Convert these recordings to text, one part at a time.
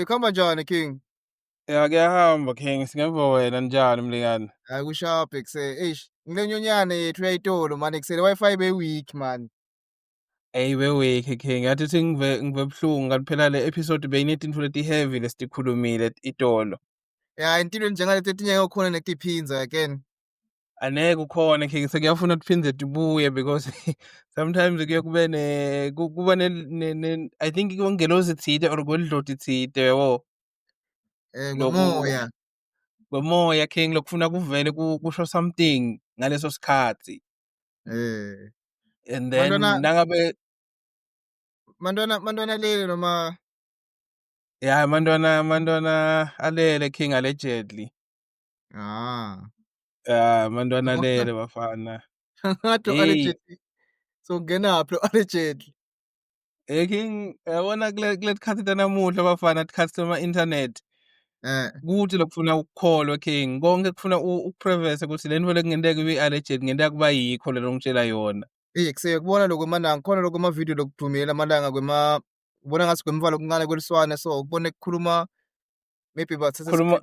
Kuhamba njani, King? Ya, kuyahamba King, singeva wena, njani mlingani? Hayi, kushabhe kuse. Eish, ngile nyonyane yethu yayitolo man, kusele Wi-Fi be weak, man. Ey, be-weak King, yathi sengive ngive buhlungu kanti phela le episode beyinetintfo leti-heavy lesitikhulumile itolo. Ya, intilo njengaleti etinye ukhona nekutiphinza again. Aneke ukhona King, sekuyafuna kuphindze tibuye because sometimes kuye kube ne kuba ne I think kungelozi tsite or kwelidloti tsite, yabo. Kwemoya. Kwemoya King, lokufuna kuvele kusho something ngaleso sikhathi. And then Mantwana nangabe mantwana lele noma? Ya, mantwana alele King, allegedly. Ah. Ya, mantwana alele bafana. Ngathi Hey. allegedly. So ngenaphi lo allegedly? Eh King, yabona kule tikhathi tanamuhla bafana, tikhathi tema internet. Kuthi lokufuna ukukholwa King, konke kufuna ukupreface ukuthi le nto lekungenteka ibe alleged, ngenteka kuba yikho le ngitshela yona. Eh, kuseye kubona lokho mananga khona lokho ama video lokudumela amalanga kwema ubona ngathi kwemvalo okuncane kweliswane, so ukubona ekukhuluma maybe bathatha Khuluma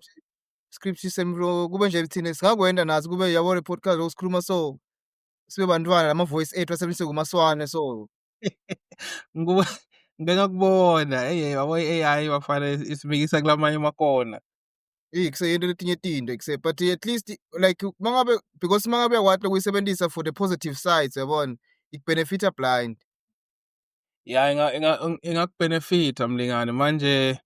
script semlo kube nje thina singakwenda nathi kube, yabo, le podcast lokusikhuluma, so sibe bantwana, lama voice ethu asebenzise kumaswane, so Ngikuba ngike ngakubona, hey, yabo, i-AI bafana isimikisa kulamanye amakona. Eh, kuseyento letinye tinto kuse, but at least like mangabe, because mangabe uyakwazi lokuyisebenzisa for the positive sides, yabona, it benefita blind. Ya, ingakubenefita mlingane manje.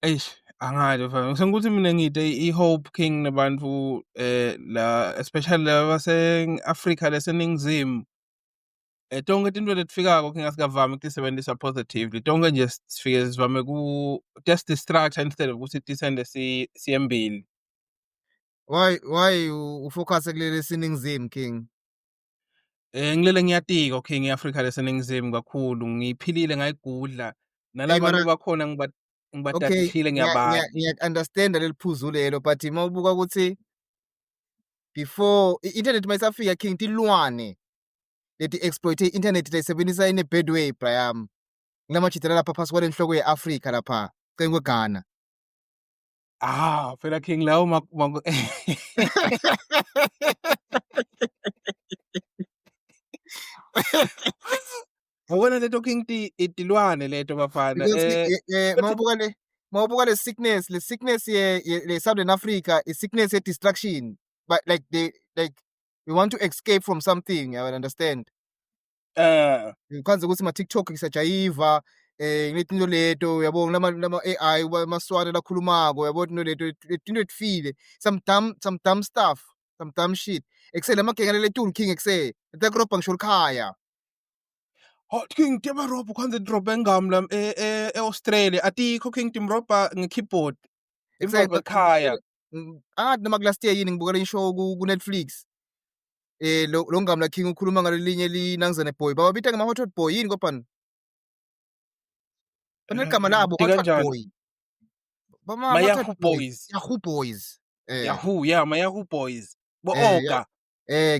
Eish, angazi mfana, sengikuthi mina ngide i-hope King nabantu la, especially laba base Africa leseningizimu. Tonke tinto letifikako King asikavami ukutisebenzisa positively. Tonke nje sifike sivame ku just distract instead of ukuthi tisende siyembili. Why ufocus kuleli siningizimu, King? Ngilele ngiyatiko King, i-Africa leseningizimu kakhulu, ngiyiphilile, ngayigudla nalabantu bakhona ngibatadishile, ngiyabala. Ngiya-understand leli phuzu lelo, but uma ubuka ukuthi before i-internet mayisafika King, tilwane leti exploit i-internet tayisebenzisa in a bad way, Brian, kulamajita lapha phasi kwale nhloko ye-Afrika lapha cenge kweGhana. Ah, phela King, lawo yabona leto King, ti itilwane leto bafana. Because mawubuka le sickness ye le Southern Africa, i sickness ye distraction, but like they like we want to escape from something, you understand? Ngikhanze ukuthi ma TikTok ngisajayiva ngiletinto leto, uyabona, lama AI amaswane lakhulumako, uyabona, into leto, into etifile, some dumb stuff, some dumb shit ekuse lamagenge letulu King, ekuse etakurobha ngisho likhaya. Hot King, tiyabarobha, ukhanze drobha engami la e-Australia atikho King, timrobha nge-keyboard, timrobha ekhaya. Angathi noma last year yini, ngibukela i-show ku Netflix, lo ngami la King ukhuluma ngalelinye linangizane boy, bababita ngama hot boy yini kopana baneligama labo, Ti hot kanjani? boy. Bama Ma hot Yahoo boy. Boys. Yahoo Boys. Yahoo, yeah, ma Yahoo Boys bo Oga.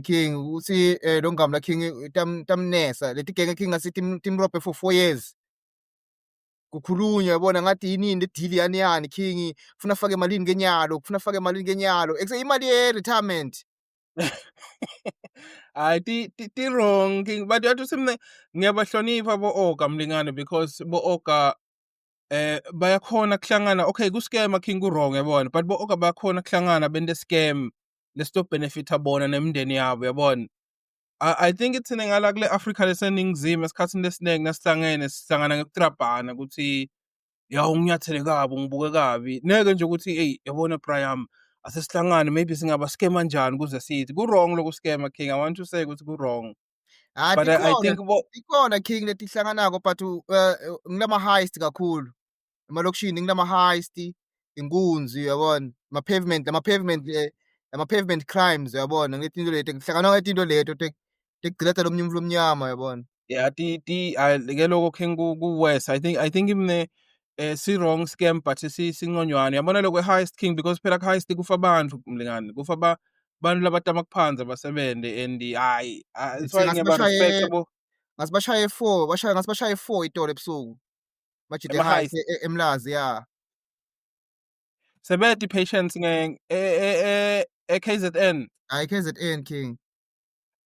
King, uthi lo ngami la King tam tamnesa leti genge King, ngasithi timrobhe for 4 years, kukhulunywa, yabona, ngathi yini le deal yani yani King, kufuna afake malini kenyalo, kufuna afake malini kenyalo, ekuse imali ye retirement. Hayi, ti wrong King, but yathi simne ngiyabahlonipha bo Oga mlingane, because bo Oga bayakhona kuhlangana. Okay, ku scam King ku wrong, yabona, but bo Oga bayakhona kuhlangana bente scam lesito benefita bona nemindeni yabo, yabona. I think ithina ngala kule Africa leseningizimu esikhathini lesiningi nasihlangene sihlangana ngekutrabhana ukuthi ya unginyathele kabi, ungibuke kabi, neke nje ukuthi hey, yabona Brian, asesihlangane, maybe singaba scam kanjani ukuze sithi ku wrong loku scam King. I want to say ukuthi ku wrong. Ah. But I Tikhona think bo tikhona King letihlanganako, but ngilama heist kakhulu emalokishini, ngilama heist, inkunzi, uyabona, ama pavement, lama pavement crimes, uyabona, ngiletinto leti kuhlangana ngetinto leto tekugcilata lomnye umfula omnyama, uyabona. Yeah, ti ke lokho King ku worse. I think imne si wrong scam, but si sinconywana, yabona, lokho heist King, because phela ku heist kufa abantu mlingane, kufa ba bantu labatama kuphanza basebente and hayi, that's why Ngathi ngiyaba respect bo. Ngathi bashaye 4, bashaye, ngathi bashaye 4 itolo ebusuku majida Ema heist heist. eMlazi, ya. Sebeti patience nge e-KZN. Hayi, KZN, king.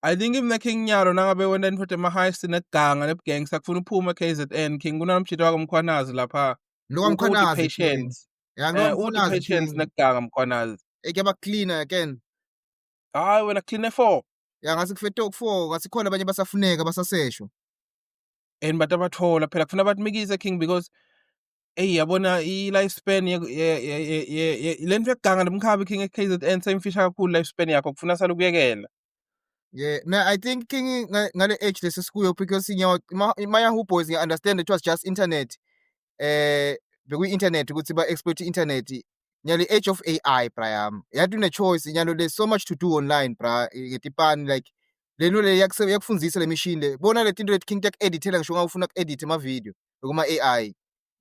I think mina, king, nyalo nangabe wena intfo tema-heist nekuganga nebugangster, kufuna uphume KZN, king. Kunanomjito wakamkhwanazi lapha. Lo kaMkhwanazi, king. Patience. Ya. Uthi patience Ngomkhwanazi. Nekuganga Mkhwanazi. Ekuyaba cleaner again. Hayi wena, clean four. Ya, ngase kufe top 4, ngathi khona abanye basafuneka, basaseshwa. And bantu abathola phela kufuna batimikise, king, because eyi, yabona i-lifespan le nto yokuganga nomkhabi, king, e-KZN seyimfisha kakhulu lifespan yakho, kufuna sale ukuyekela. Yeah, na I think, king, ngale age lesesikuyo, because nyawo ma-Yahoo Boys, ngiya understand it was just internet. Bekuyi internet ukuthi ba exploit internet. Nyalo age of AI, Brian. Yathi une choice nyalo, there's so much to do online, bra. Ngetipani like lento le yakufundzisa le machine le. Bona le tinto leti, king, editela ngisho ungafuna ku-edit ama video kuma AI.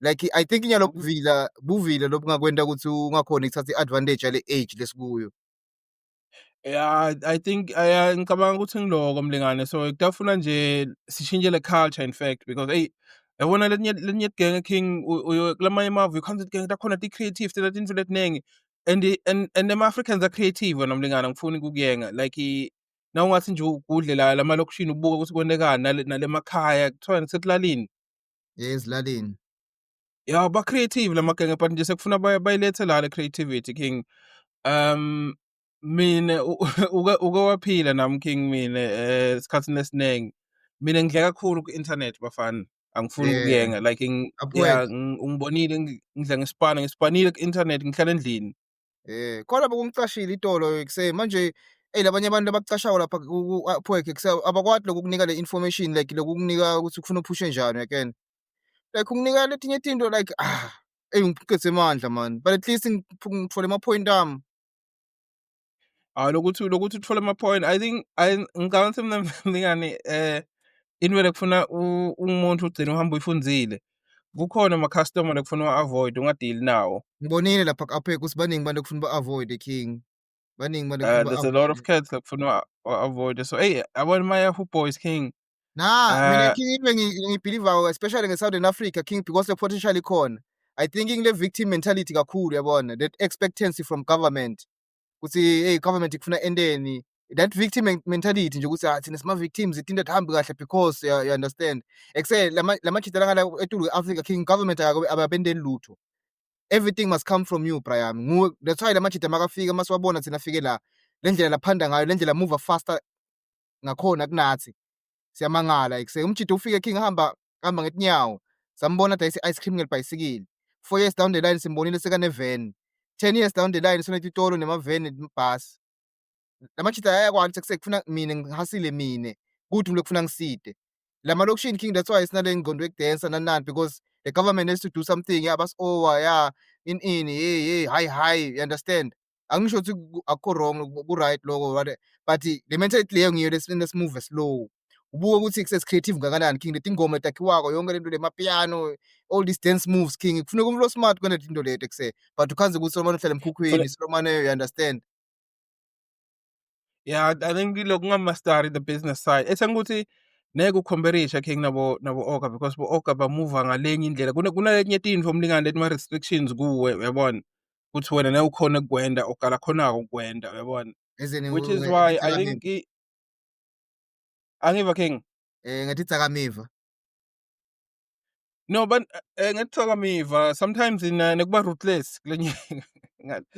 Like, I think nyalo buvila buvila lobungakwenta ukuthi ungakhona ukuthatha i-advantage yale age lesikuyo. Yeah, I think ngicabanga ukuthi ngiloko, mlingane, so kutafuna nje sishintshe le culture, in fact, because hey, yabona letinye tigenge, king, kulamanye emave ukhanza tigenge takhona ti-creative, tenta tintfo letiningi, and ama-Africans are creative wena, mlingane. Angifuni ukukuyenga, like na ungathi nje ugudle la lamalokishini ubuke ukuthi kwentekani nale makhaya kuthiwa nisetilalini. Ezilalini. Ya, ba-creative la magenge, but nje sekufuna bayilethe la le creativity, king. Mina uke waphila nami, king, mine esikhathini esiningi mina ngidle kakhulu ku-internet, bafana, angifuni ukuyenga, like Upwork. Yeah, ungibonile ngidla ngesipana, ngispanile ku-internet, ngihlala endlini. Khona bekungicashile itolo ekuseni manje, hey, labanye abantu abakucashayo lapha ku-Upwork abakwati lokukunika le information, like lokukunika ukuthi ufuna uphushe njani again. Like unginika letinye tinto, like, ah, hey, ngiphucethe emandla man, but at least ngithole ama-point ami. Ah, lokuthi uthole ama-point, I think ngicabanga ukuthi mina, mlingane, into lekufuna umuntu ugcine uhamba uyifundzile, kukhona ama-customer lekufuna uwa-avoid, ungadili nawo. Ngibonile lapha ku-Upwork ukuthi baningi abantu ekufuna ba-avoid, king. Baningi abantu ekufuna There's a lot of ba-avoid. cats lekufuna wa-avoid, so hey, yabona ma-Yahoo Boys, king. Na mina, king, into engibelieve especially nge-Southern Africa, king, because the potential ikhona. I think le victim mentality kakhulu, yabona, that expectancy from government ukuthi hey, government ikufuna enteni, that victim mentality nje ukuthi ah, thina sima victims, itinto atihambi kahle because you understand, ekuse lamajita langala etulu e-Africa, king, government ababendeli lutho. Everything must come from you, Brian, nguwe. That's why lamajita makafika, masiwabona thina afike la, le ndlela laphanda ngayo, le ndlela move faster ngakhona kunathi, siyamangala. Ekuse umjito ufike, king, hamba hamba ngetinyawo, sambona dayisa i-ice cream ngelibhayisikili. 4 years down the line simbonile sekane-van. 10 years down the line sonetitolo nemaveni nemabhasi. Lamajita ayakwati ukuthi sekufuna mina ngihasile, mine kuthi lokufuna ngiside lamalokishini, king. That's why sinale ngqondo yokudansa nani nani, because the government has to do something. Yeah, basi-owa, yeah, in hey hey, hayi hayi, you understand? Angisho ukuthi akukho wrong, ku-right lokho, but le mentality leyo ngiyo lesimove slow. Ubuke ukuthi sesi-creative ngakanani, king, letingoma letakhiwako, yonke lento lemapiano, all these dance moves, king, kufuneka umuntu lo-smart kwena tinto leto ekuse, but ukhanze ukuthi solomane uhlala emkhukhwini, solomane, you understand? Yeah, I think lokhu kungamastari the business side esengikuthi ngeke ucomparisha, king, nabo Oka, because bo Oka bamuva ngalenye indlela. Kunalenye tintfo, mlingane, leti ma-restrictions kuwe, uyabona, ukuthi wena nawe ukhona ukukwenda ogala khonako ukukwenda, uyabona, which is why I think angiva, king. Ngetitsakamiva. No, but ngetitsakamiva sometimes nekuba ruthless kulenye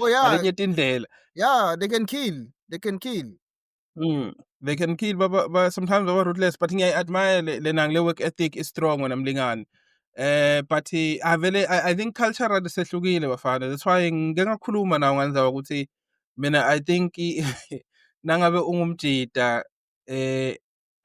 Oh yeah. ngalenye tindlela. Yeah, they can kill, they can kill. They can kill, baba, sometimes baba ruthless, but ngiyayi-admire le nang le work ethic is strong wena, mlingane. But avele I think culturally sehlukile, bafana. That's why ngike ngakhuluma nawo ngandzaba ukuthi mina I think nangabe ungumjida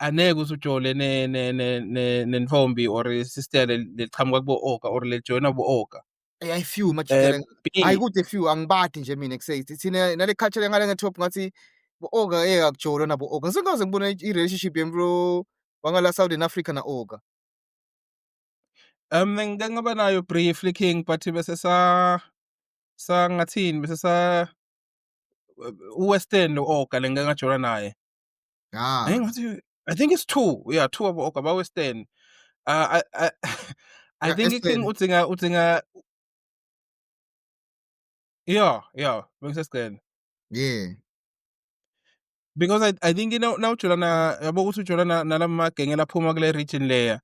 aneke usujole ne ne ne ne nentombi or sister leqhamuka kubo Oka or lejoyina bo Oka. Hey, ayi few majita. Hayi, kude few, angibadi nje mina kusey thina nale culture ngale nge-top, ngathi bo-Oka akujolwa nabo Oka. Ngisengaze ngibona i-relationship yemlo wangala Southern Africa na Oka. Ngike ngaba nayo briefly, king, but bese sa ngathini, bese sa uWestern lo Oka le ngike ngajola naye. Ah. Ngathi I think it's two. Yeah, two abo Oka ba Western. I Yeah, think, king, Eastern. udzinga Yeah, bengisesigcene. Yeah. Because I think nawujula na yabo ukuthi ujula nalamagenge laphuma kule region leya,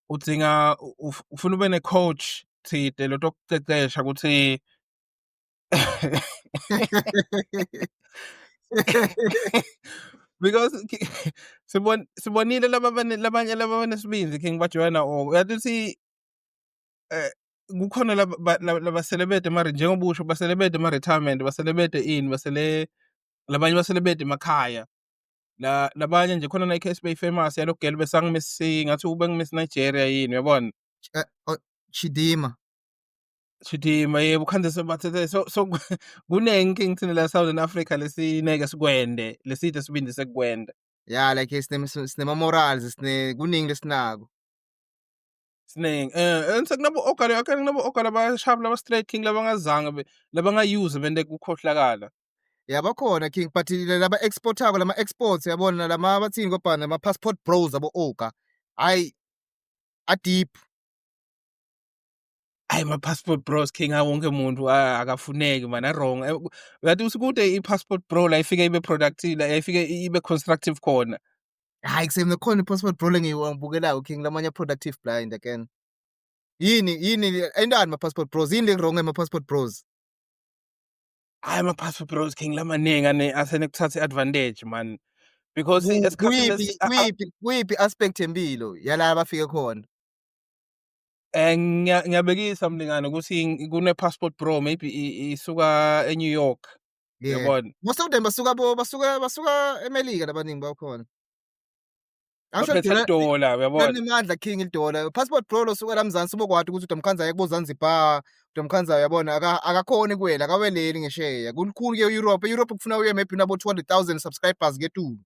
udzinga ufuna ube ne-coach thide lotokucecesha ukuthi because sibonile laba labanye laba abanesibindi, King, bajoyina or uyathi ukuthi kukhona labaselebede mara njengoba usho baselebede ema-retirement, baselebede ini, basele labanye baselebede emakhaya la, labanye nje khona na-case beyi-famous yalo girl besangimiss, ngathi ube ngimiss Nigeria yini, uyabona? Oh, Chidima. Chidima, yebo, khanze sebathethe so kunengi, King, thina la Southern Africa lesineke sikwende leside sibindi sekukwenda. Yeah, like sinema morals, sine kuningi lesinako. Siningi and sekunabo ogala akhe, kunabo ogala abashap laba straight, King, labangazange labangayuse bente kukhohlakala. Yabakhona, King, but laba exportako lama exports, yabona, lama bathini kobhana ama passport bros abo oga, hayi, a deep. Ayi, ma-passport bros, King, wonke umuntu akafuneki man, wrong. Uyathi usikude i-passport bro la ifike ibe productive, la ifike ibe constructive khona. Hayi, kuseme khona i-passport bro lengiyibukelako, King, lamanye productive blind again. Yini yini entani ma passport bros? Yini le wrong ema passport bros? Hayi, ama-passport bros, King, lamaningi ane asenekuthatha i-advantage man, because esikhathini Kuyiphi aspect yempilo yala abafike khona? Ngiyabekisa mlingane ukuthi kune passport bro maybe isuka eNew York. Yabona. Most of them basuka bo basuka eMelika, labaningi bakhona. Asho baphethe idola, uyabona. Linemandla, King, idola. Passport bro losuka la Mzansi ubokwati ukuthi uDomkhanza yekubo Zanzibar, uDomkhanza, uyabona, akakhoni kuwela, akaweleli ngesheya. Kulikhulu ke eEurope, eEurope kufuna uye maybe nabo 200,000 subscribers ketulu.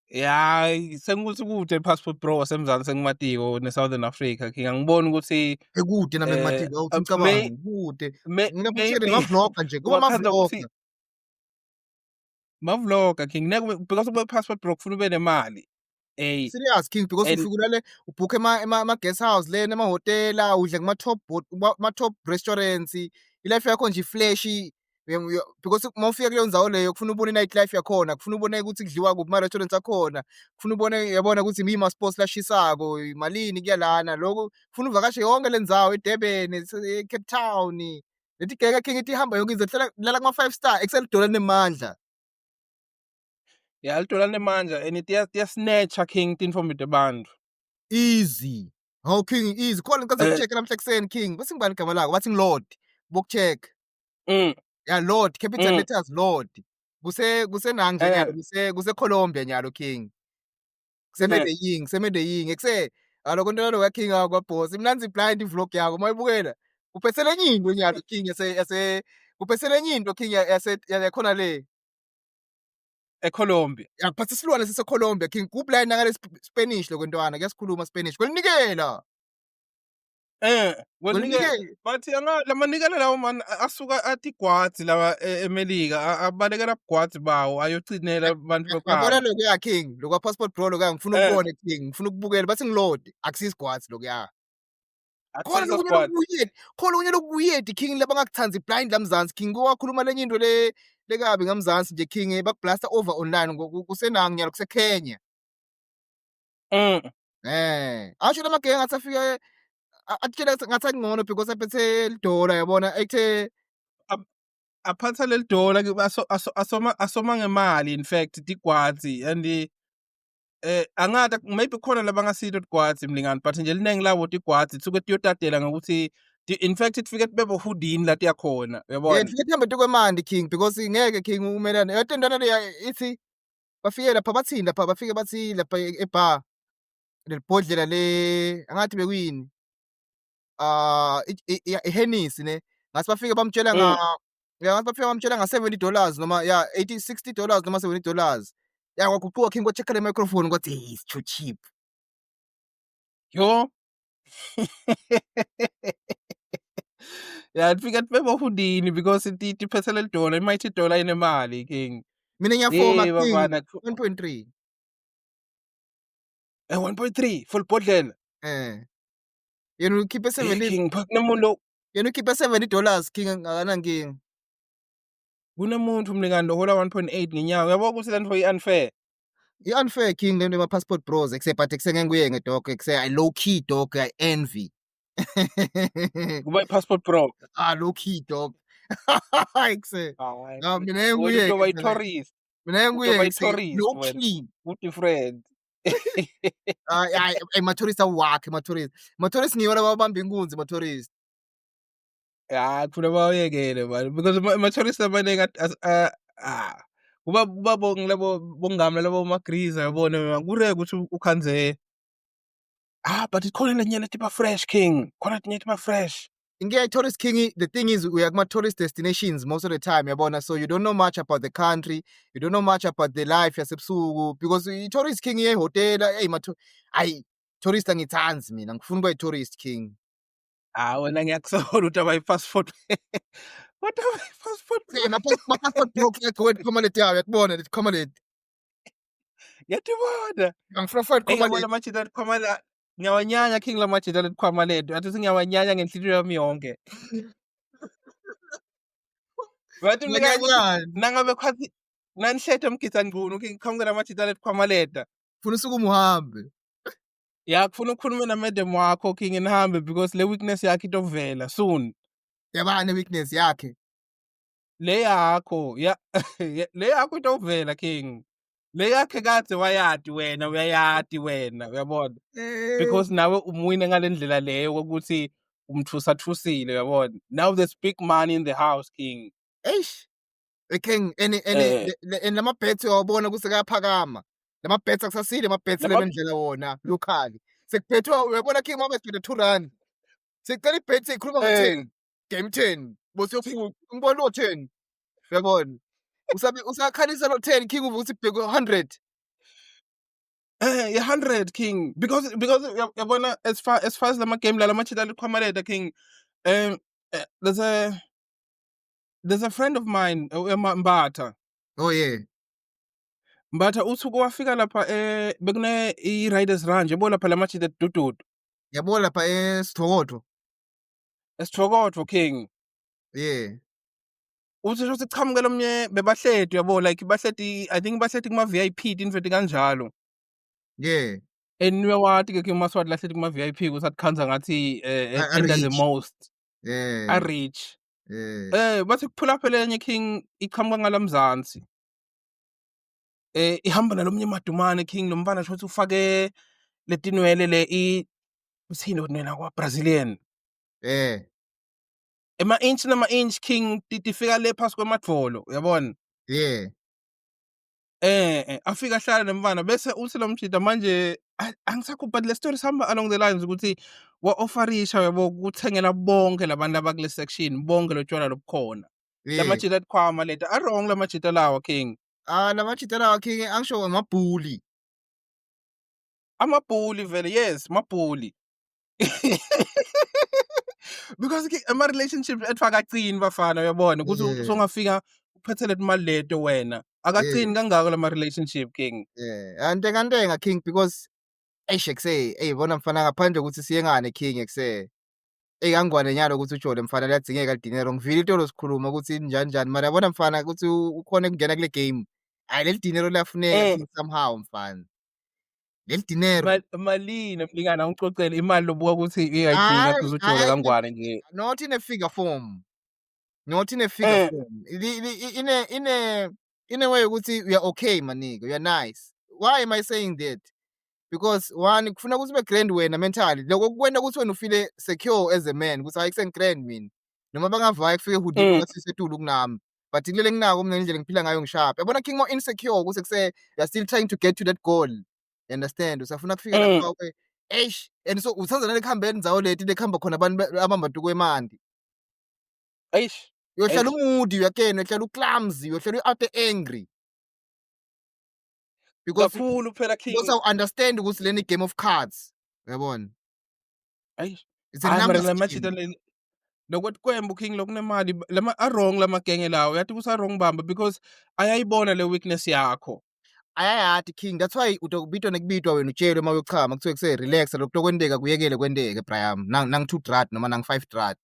Ya, sengikuthi kude passport bro wasemzansi engimatiko ne-Southern Africa, King, angiboni ukuthi Ekude nami engimatiko awuthi ngicabanga kude. Nginakuthele ngavlogger nje, kuba ungakhanza ukuthi ma-vlogger. Ma-vlogger, King, ngeke because ube passport bro kufuna ube nemali. Ey. Serious, King, because ufika ulale ubhukhe ema guest house lena, emahhotela, udle kuma top ma top restaurants, i-life yakho nje i-flashy because uma ufika kuleyo ndzawo leyo kufuna ubone i-night life yakhona, kufuna ubone ukuthi kudliwa kuphi kuma-restaurants akhona, kufuna ubone, yabona, ukuthi ima sports lashisako, malini kuya lana, lokhu kufuna uvakashe yonke le ndzawo, eDurban, e-Cape Town. Leti geke, King, ithi ihamba yonke ize hlala lala kuma 5 star ekuselidollar nemandla. Ya, lidola nemandla and tiyasnatcha, King, tinfombi tebantu. Easy. Hawu King, easy. Khona ngicela ukucheck namhla ekuseni, King. Bese ngibani igama lako? Bathi Lord. Bokucheck. Ya, Lord, capital letters Lord. Kuse nje nyalo, kuse Colombia nyalo, King. Kuse Medellin, kuse Medellin. Ekuse aloko into lo King akwa boss. Imnanzi blind vlog yakho mayibukela. Uphethele enye into nyalo, King, yase uphethele enye into, King, yase yakhona le. eColombia. Yakuphatha isilwane sise Colombia, King. Kublind nakale Spanish lokwentwana, kuyasikhuluma Spanish. Kwelinikela. Kwelinikela. Kwelinikela. But anga lamanikela lawo man asuka atigwadzi lawa eMelika, abalekela bugwadzi bawo ayocinela abantu Yabona bekhaya. Lokuya, King, lokwa passport bro lokuya, ngifuna ukubona, King, ngifuna ukubukela, bathi ngilord, akusisigwadzi lokuya. Khona Akusiso lokunye sigwadzi. lokuweird, khona lokunye lokuweird, King, labangakuthandzi blind lamzansi, King, wakhuluma lenye into le lekabi ngamzansi nje, King, bakublasta over online kusenangi nyalo, kuseKenya. Asho lamagenge ngathi afike atshela ngathi angcono because aphethe lidola, yabona, ethe Aphatha leli dola ke asoma ngemali, in fact tigwadzi and angata maybe khona labangasito tigwadzi mlingani, but nje linengi labo tigwadzi tisuke tiyotatela ngokuthi in fact tifike tibe bohudini la tiyakhona, uyabona. Yeah, fike tihambe tukwemandi, King, because ngeke, King, umelane yatentwana le ithi bafike lapha bathini, lapha bafike bathi lapha ebar lelibhodlela le, angathi bekuyini, iHennessy ne, ngathi bafike bamtshela nga ya, ngathi bafike bamtshela nga $70 noma ya 80, $60 noma $70. Ya, kwaguquka, King, kwachecka le microphone, kwathi, "Hey, it's too cheap." Yo ya, tifike tibe bohudini because tiphethe leli dola, imayithi idola inemali, King. Mina ngiyafoma, Hey King. Bafana. 1.3. 1.3 for libhodlela? Yena ukhiphe Hey 70. King, pha kunemuntu Yena ukhiphe $70, king, akanankinga. Kunemuntu, mlingani, lohola 1.8 ngenyanga. Uyabona ukuthi lento i-unfair. I-unfair, king, lento yama-passport bros, except, but ekuse ngeke nguyenge, dog. Ekuse I low key, dog, I envy. Kuba i-passport bro. Ah, low key, dog. Ekuse. Hayi. No, mina Wena ngeke utoba nguyenge. i-tourist. Mina ngeke Utoba nguyenge. i-tourist Low wena. key. Ku-different. Hayi hayi, ema-tourist awakhe ema-tourist. Ma-tourist ngiwo lababamba inkunzi ma-tourist. Hayi, kufuna bawayekele man, because ama-tourist amaningi ah kuba ngilabo bongami labo magriza, yabona, kure ukuthi ukhanze. Ah, but ikhona lenye letiba fresh, king, khona letinye tiba fresh. Inkinga tourist, king, the thing is we are kuma-tourist destinations most of the time, yabona, so you don't know much about the country, you don't know much about the life yasebusuku, because i-tourist, king, iye ehhotela. Hey, ayi, tourist angithandi mina, ngifuna ukuba i-tourist, king. Ah, wena ngiyakusola ukuthi abayi-passport, what, abayi-passport. Ma-passport bro kuyagcoka letikhwama leti yawo, uyakubona letikhwama leti. Ngiyatibona. Angifuna ufake Hey, letikhwama yabona leti. Amajita letikhwama la ngiyawanyanya, king, lamajita letikhwama leto athi singiyawanyanya ngenhliziyo yami yonke. Bathi mina ukuthi Wanyanyani. Nangabe khathi nanihlete emgidza ngcunu, king, qhamuka lamajita letikhwama leta. Funa usukume uhambe. Ya, kufuna ukukhuluma na madam wakho, king, nihambe, because le weakness yakhe itovela soon. Yabani weakness yakhe? Le yakho ya, le yakho itovela, king. Le yakhe kadze wayati wena, uyayati wena, uyabona, because nawe umwine ngale ndlela leyo kokuthi umthusathusile, uyabona. Now there's big money in the house, king. Eish. King, ene and lama bets uyawabona ukuthi kayaphakama. Lama bets akusasile ama bets lebendlela wona locally. Sekuphethwa, uyabona, king, uma besiphethe R2. Sicela i-bet ikhuluma ngo-10. Game 10. Bose uyophuma ngibona lo 10. Uyabona? Usabe usakhalisa lo 10, king, uvuka ukuthi bheke 100. 100, king, because uyabona, as far as lama game la lamajita likhwama leta, king, there's a friend of mine, Mbatha. Oh yeah. Mbatha uthi wafika lapha, bekune i-Riders Ranch, yabo, lapha lamajita dududu. Yabo, lapha eSithokoto. Esithokoto, king. Uthi ukuthi chamuke lomnye, bebahleti, yabo, like bahleti, I think bahleti kuma VIP, tinto kanjalo. And uyawati ke uMaswati lahleti kuma VIP ukuthi atikhanza ngathi enta the A-rich. most. A rich. Bathi kuphula phela enye, king, iqhamuka ngalamzansi. Ihamba nalomnye madumane, king, lo mfana shothi ufake letinwele le i uthini wena kwa Brazilian. Ema inch nama inch, king, tifika le phasi kwemadvolo, uyabona. Afika ahlala nemfana, bese uthi lo mjida manje angisakho, but le story sihamba along the lines ukuthi wa-offerisha, yabo, ukuthengela bonke labantu abakule section bonke lo tshwala lobukhona. Lamajita atikhwama leta a-wrong lamajita lawa, king. Ah, lamajita lawa, king, angisho amabhuli. Amabhuli vele, yes, mabhuli. Because ke ama relationship ethu akacini, bafana, uyabona ukuthi usongafika uphethele imali leto wena. Akacini kangako lama relationship, king. Yeah, antenga ntenga, king, because eish, ekuse, ey, bona mfana, ngaphandle ukuthi siyengane, king, ekuse. Ey, angwane nyalo ukuthi ujole, mfana, liyadzingeka lidinero. Ngivile itolo sikhuluma ukuthi njani njani, mara yabona, mfana, ukuthi ukhone ukungena kule game. Hayi, leli dinero liyafuneka, king, somehow, mfana. Leli dinero. Malini, mlingana, angicocele imali lobuka ukuthi iyayidinga Hayi, kuze ujole hayi, kangwane nje. Not in a figure form. Not in a figure form. In a way ukuthi we are okay, my nigga, you are nice. Why am I saying that? Because one, kufuna ukuthi ube grand wena mentally. Lokho kukwenta ukuthi wena ufeel secure as a man, ukuthi hayi, kusengi-grand mina. Noma bangavaya kufike Houdini ngathi setulu kunami. But kulele nginako mina, indlela ngiphila ngayo ngishapha. Yabona, king, more insecure ukuthi kuse you are still trying to get to that goal. You understand? Usafuna kufika lapha okay. Eish, and so uthanda nalekuhamba endzawo leti lekuhamba khona abantu abambaduku emanti. Eish. Uyohlala Eish. u-moody, uyakena, uyohlala u-clumsy, uyohlala u-out angry. Because Kakhulu phela, king. because I understand ukuthi leni game of cards. Uyabona? Eish. It's a Hayi, mara numbers la majita game. Lokwetikwembu, king, lokunemali lama a-wrong lamagenge lawo, uyathi ukuthi a-wrong bamba because ayayibona le weakness yakho. Ayayati, king, that's why utokubitwa nekubitwa wena, utshelwe uma uyochama kuthiwe kuse relax, lokho kwenteka kuyekele kwenteke, Brian, nang 2 rand noma nang 5 rand.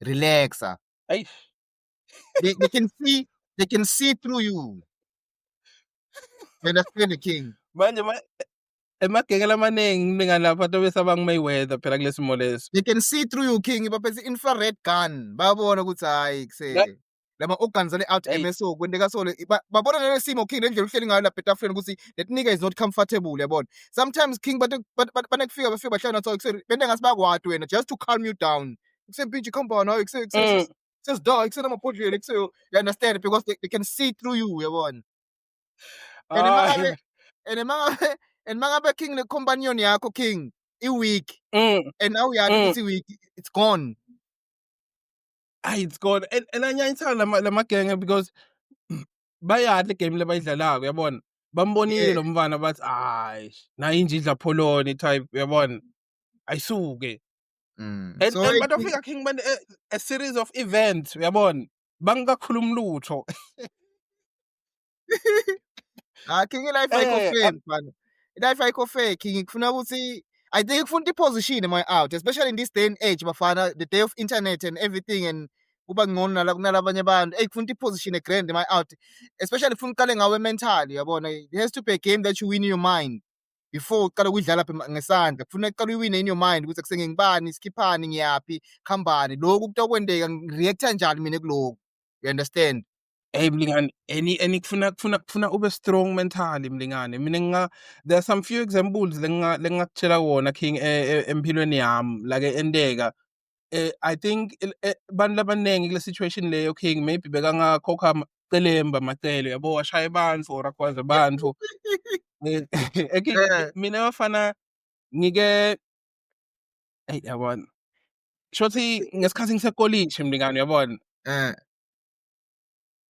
Relaxa. Eish. They can see through you. You understand the king? Manje emagenge lamaningi mlingani lapha tobe sabang Mayweather phela kulesimo leso. They can see through you, king. Baphethe infrared gun. Bayabona ukuthi hayi kuse lama organs ale out MSO kwenteka so babona lelo simo, king, lendlela uhleli ngayo lapha etafuleni ukuthi that nigga is not comfortable, yabona. Sometimes, king, but banekufika bafika bahlala nathi kuse bente ngathi bakwati wena just to calm you down. Kusempintshi khamba nawe kuse sesida kusenamabhodlela kuse, you understand, because they can see through you, yabona. And mangabe and mangabe and mangabe, king, le companion yakho, king, i-weak and now uyazi ukuthi i-weak, it's gone. Ay, it's gone. And anyanyisana lamagenge because bayadla igame lebayidlalako, uyabona. Bambonile lo mfana bathi hayi, nayi inje idla pholoni type, uyabona. Ayisuke. And So and hey, batofika, king, bane a series of events, uyabona. Bangakakhulumi lutho. Ah, king, i-life ayikho fair, mfana. I-life ayikho fair, king. Kufuna ukuthi I think kufuna i-position my out, especially in this day and age, bafana, the day of internet and everything, and kuba ngcono nala kunalabanye abantu. Hey, kufuna i-position e-grand my out, especially kufuna uqale ngawe mentally, yabona. It has to be a game that you win in your mind before uqala ukuyidlala lapha ngesandla. Kufuna uqale uyiwine in your mind ukuthi kusengingibani, sikhiphani, ngiyaphi, khambani, lokhu kutokwenteka, ngi-reacta njani mina kulokhu, you understand? Hey mlingani, any kufuna ube strong mentally, mlingani. Mina nginga there are some few examples lengingakutshela wona, king, empilweni yami like endeka. I think bantu labanengi kule situation leyo, king, maybe bekangakhokha celemba macele, yabo, washaya abantu or akwazi abantu. King, mina bafana ngike, hey, yabona. Shothi ngesikhathi ngisekolishi, mlingani, uyabona.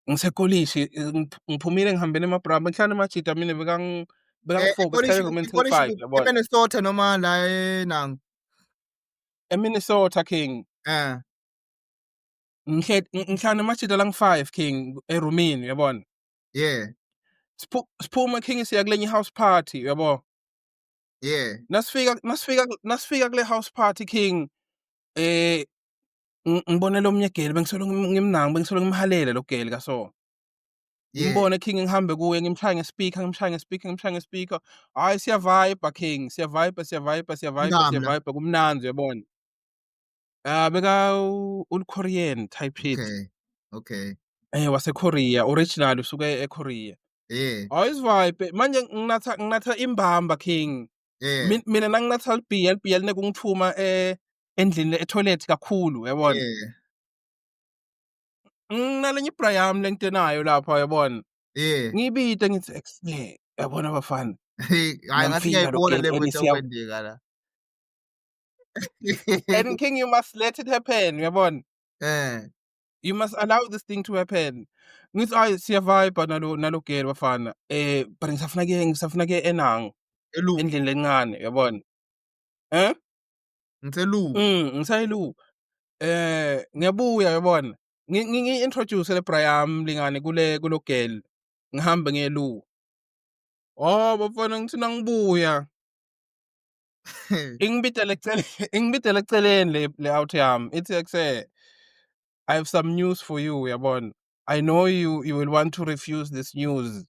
Ngisekolishi, ngiphumile ngihambele emabramba, ngihlala emajita mina bekangifoka sihlale room 5, yabona. eMinnesota noma la enang? eMinnesota, king. Ngihlala nemajita lang 5, king, erumini, uyabona. Siphuma, king, siya kulenye house party, uyabo. Nasifika kule house party, king, ngibone lo mnye girl bengisolo ngimnanga, bengisolo ngimhalela lo girl kaso. Ngimbone, king, ngihambe kuye, ngimshaya nge-speaker, ngimshaya nge-speaker, ngimshaya nge-speaker. Hayi, siya-vibe, king, siya-vibe, siya-vibe, siya-vibe. Ngamla. Siya-vibe, kumnandzi, uyabona. Ah, beka ul-Korean type shit. Wase Korea, original usuke eKorea. Hayi, sivibe manje, nginatha imbamba, king. Mina nanginatha libhiya, libhiya linekungithuma endlini, e-toilet kakhulu, uyabona. Nginalenye ibra yami lengitenayo lapha, uyabona. Ngiyibite ngithi exe, yabona bafana. Hayi, ngathi Ngiyamfika lo ngiyayibona girl le and nto kwendeka la. And king, you must let it happen, uyabona. You must allow this thing to happen. Ngithi hayi, siya-vibe nalo girl, bafana. But ngisafuna ke enang Elu. Endlini lencane, uyabona. Eh? Ngitselu. Ngisayilu. Ngiyabuya, uyabona. Ngi-introduce le bra yami, mlingane, kule kulo girl. Ngihambe ngiyelu. Oh bafana, ngithi nangibuya ingibidele eceleni le out yami. Ithi ekuse, "I have some news for you, uyabona. I know you will want to refuse this news,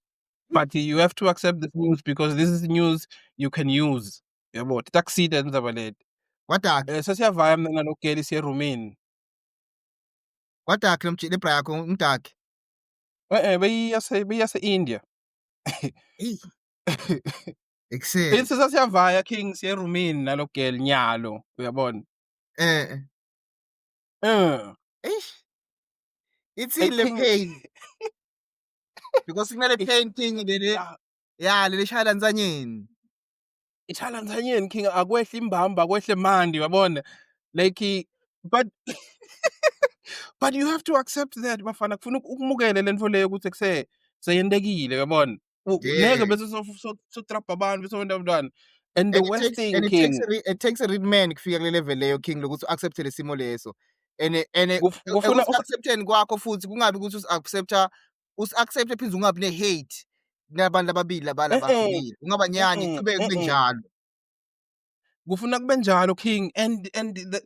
but you have to accept this news because this is news you can use." Yabo, takusida indzaba leti. Kwadakhe. Sesiyavaya mina nalo girl, siye erumini. Kwadakhe lo le bra yakho ngidakhe. Beyiyase India. Hey. Ekuseni. Ithi sesiyavaya, king, siye erumini nalo girl nyalo, uyabona. Eish. Ithini le King- pain? Because kunale pain thing lele ya lele shayela nsanyeni. Ishala nsanyeni, king, akwehla imbamba, akwehle mandi, uyabona. Like, but you have to accept that, bafana, kufuna ukumukele lento leyo ukuthi kuse seyentekile, uyabona. Ngeke bese sotrap abantu bese wenta mntwana. And the And it worst takes, thing, and it king, takes it takes a real man kufika kule level leyo, king, lokuthi accept lesimo leso. And Kufuna accepteni kwakho futhi kungabi ukuthi usi-accepta, usi-accept phinde ungabi ne-hate nabantu ababili laba lababili, ungabanyanyi, kube kube njalo. Kufuna kube njalo, king, and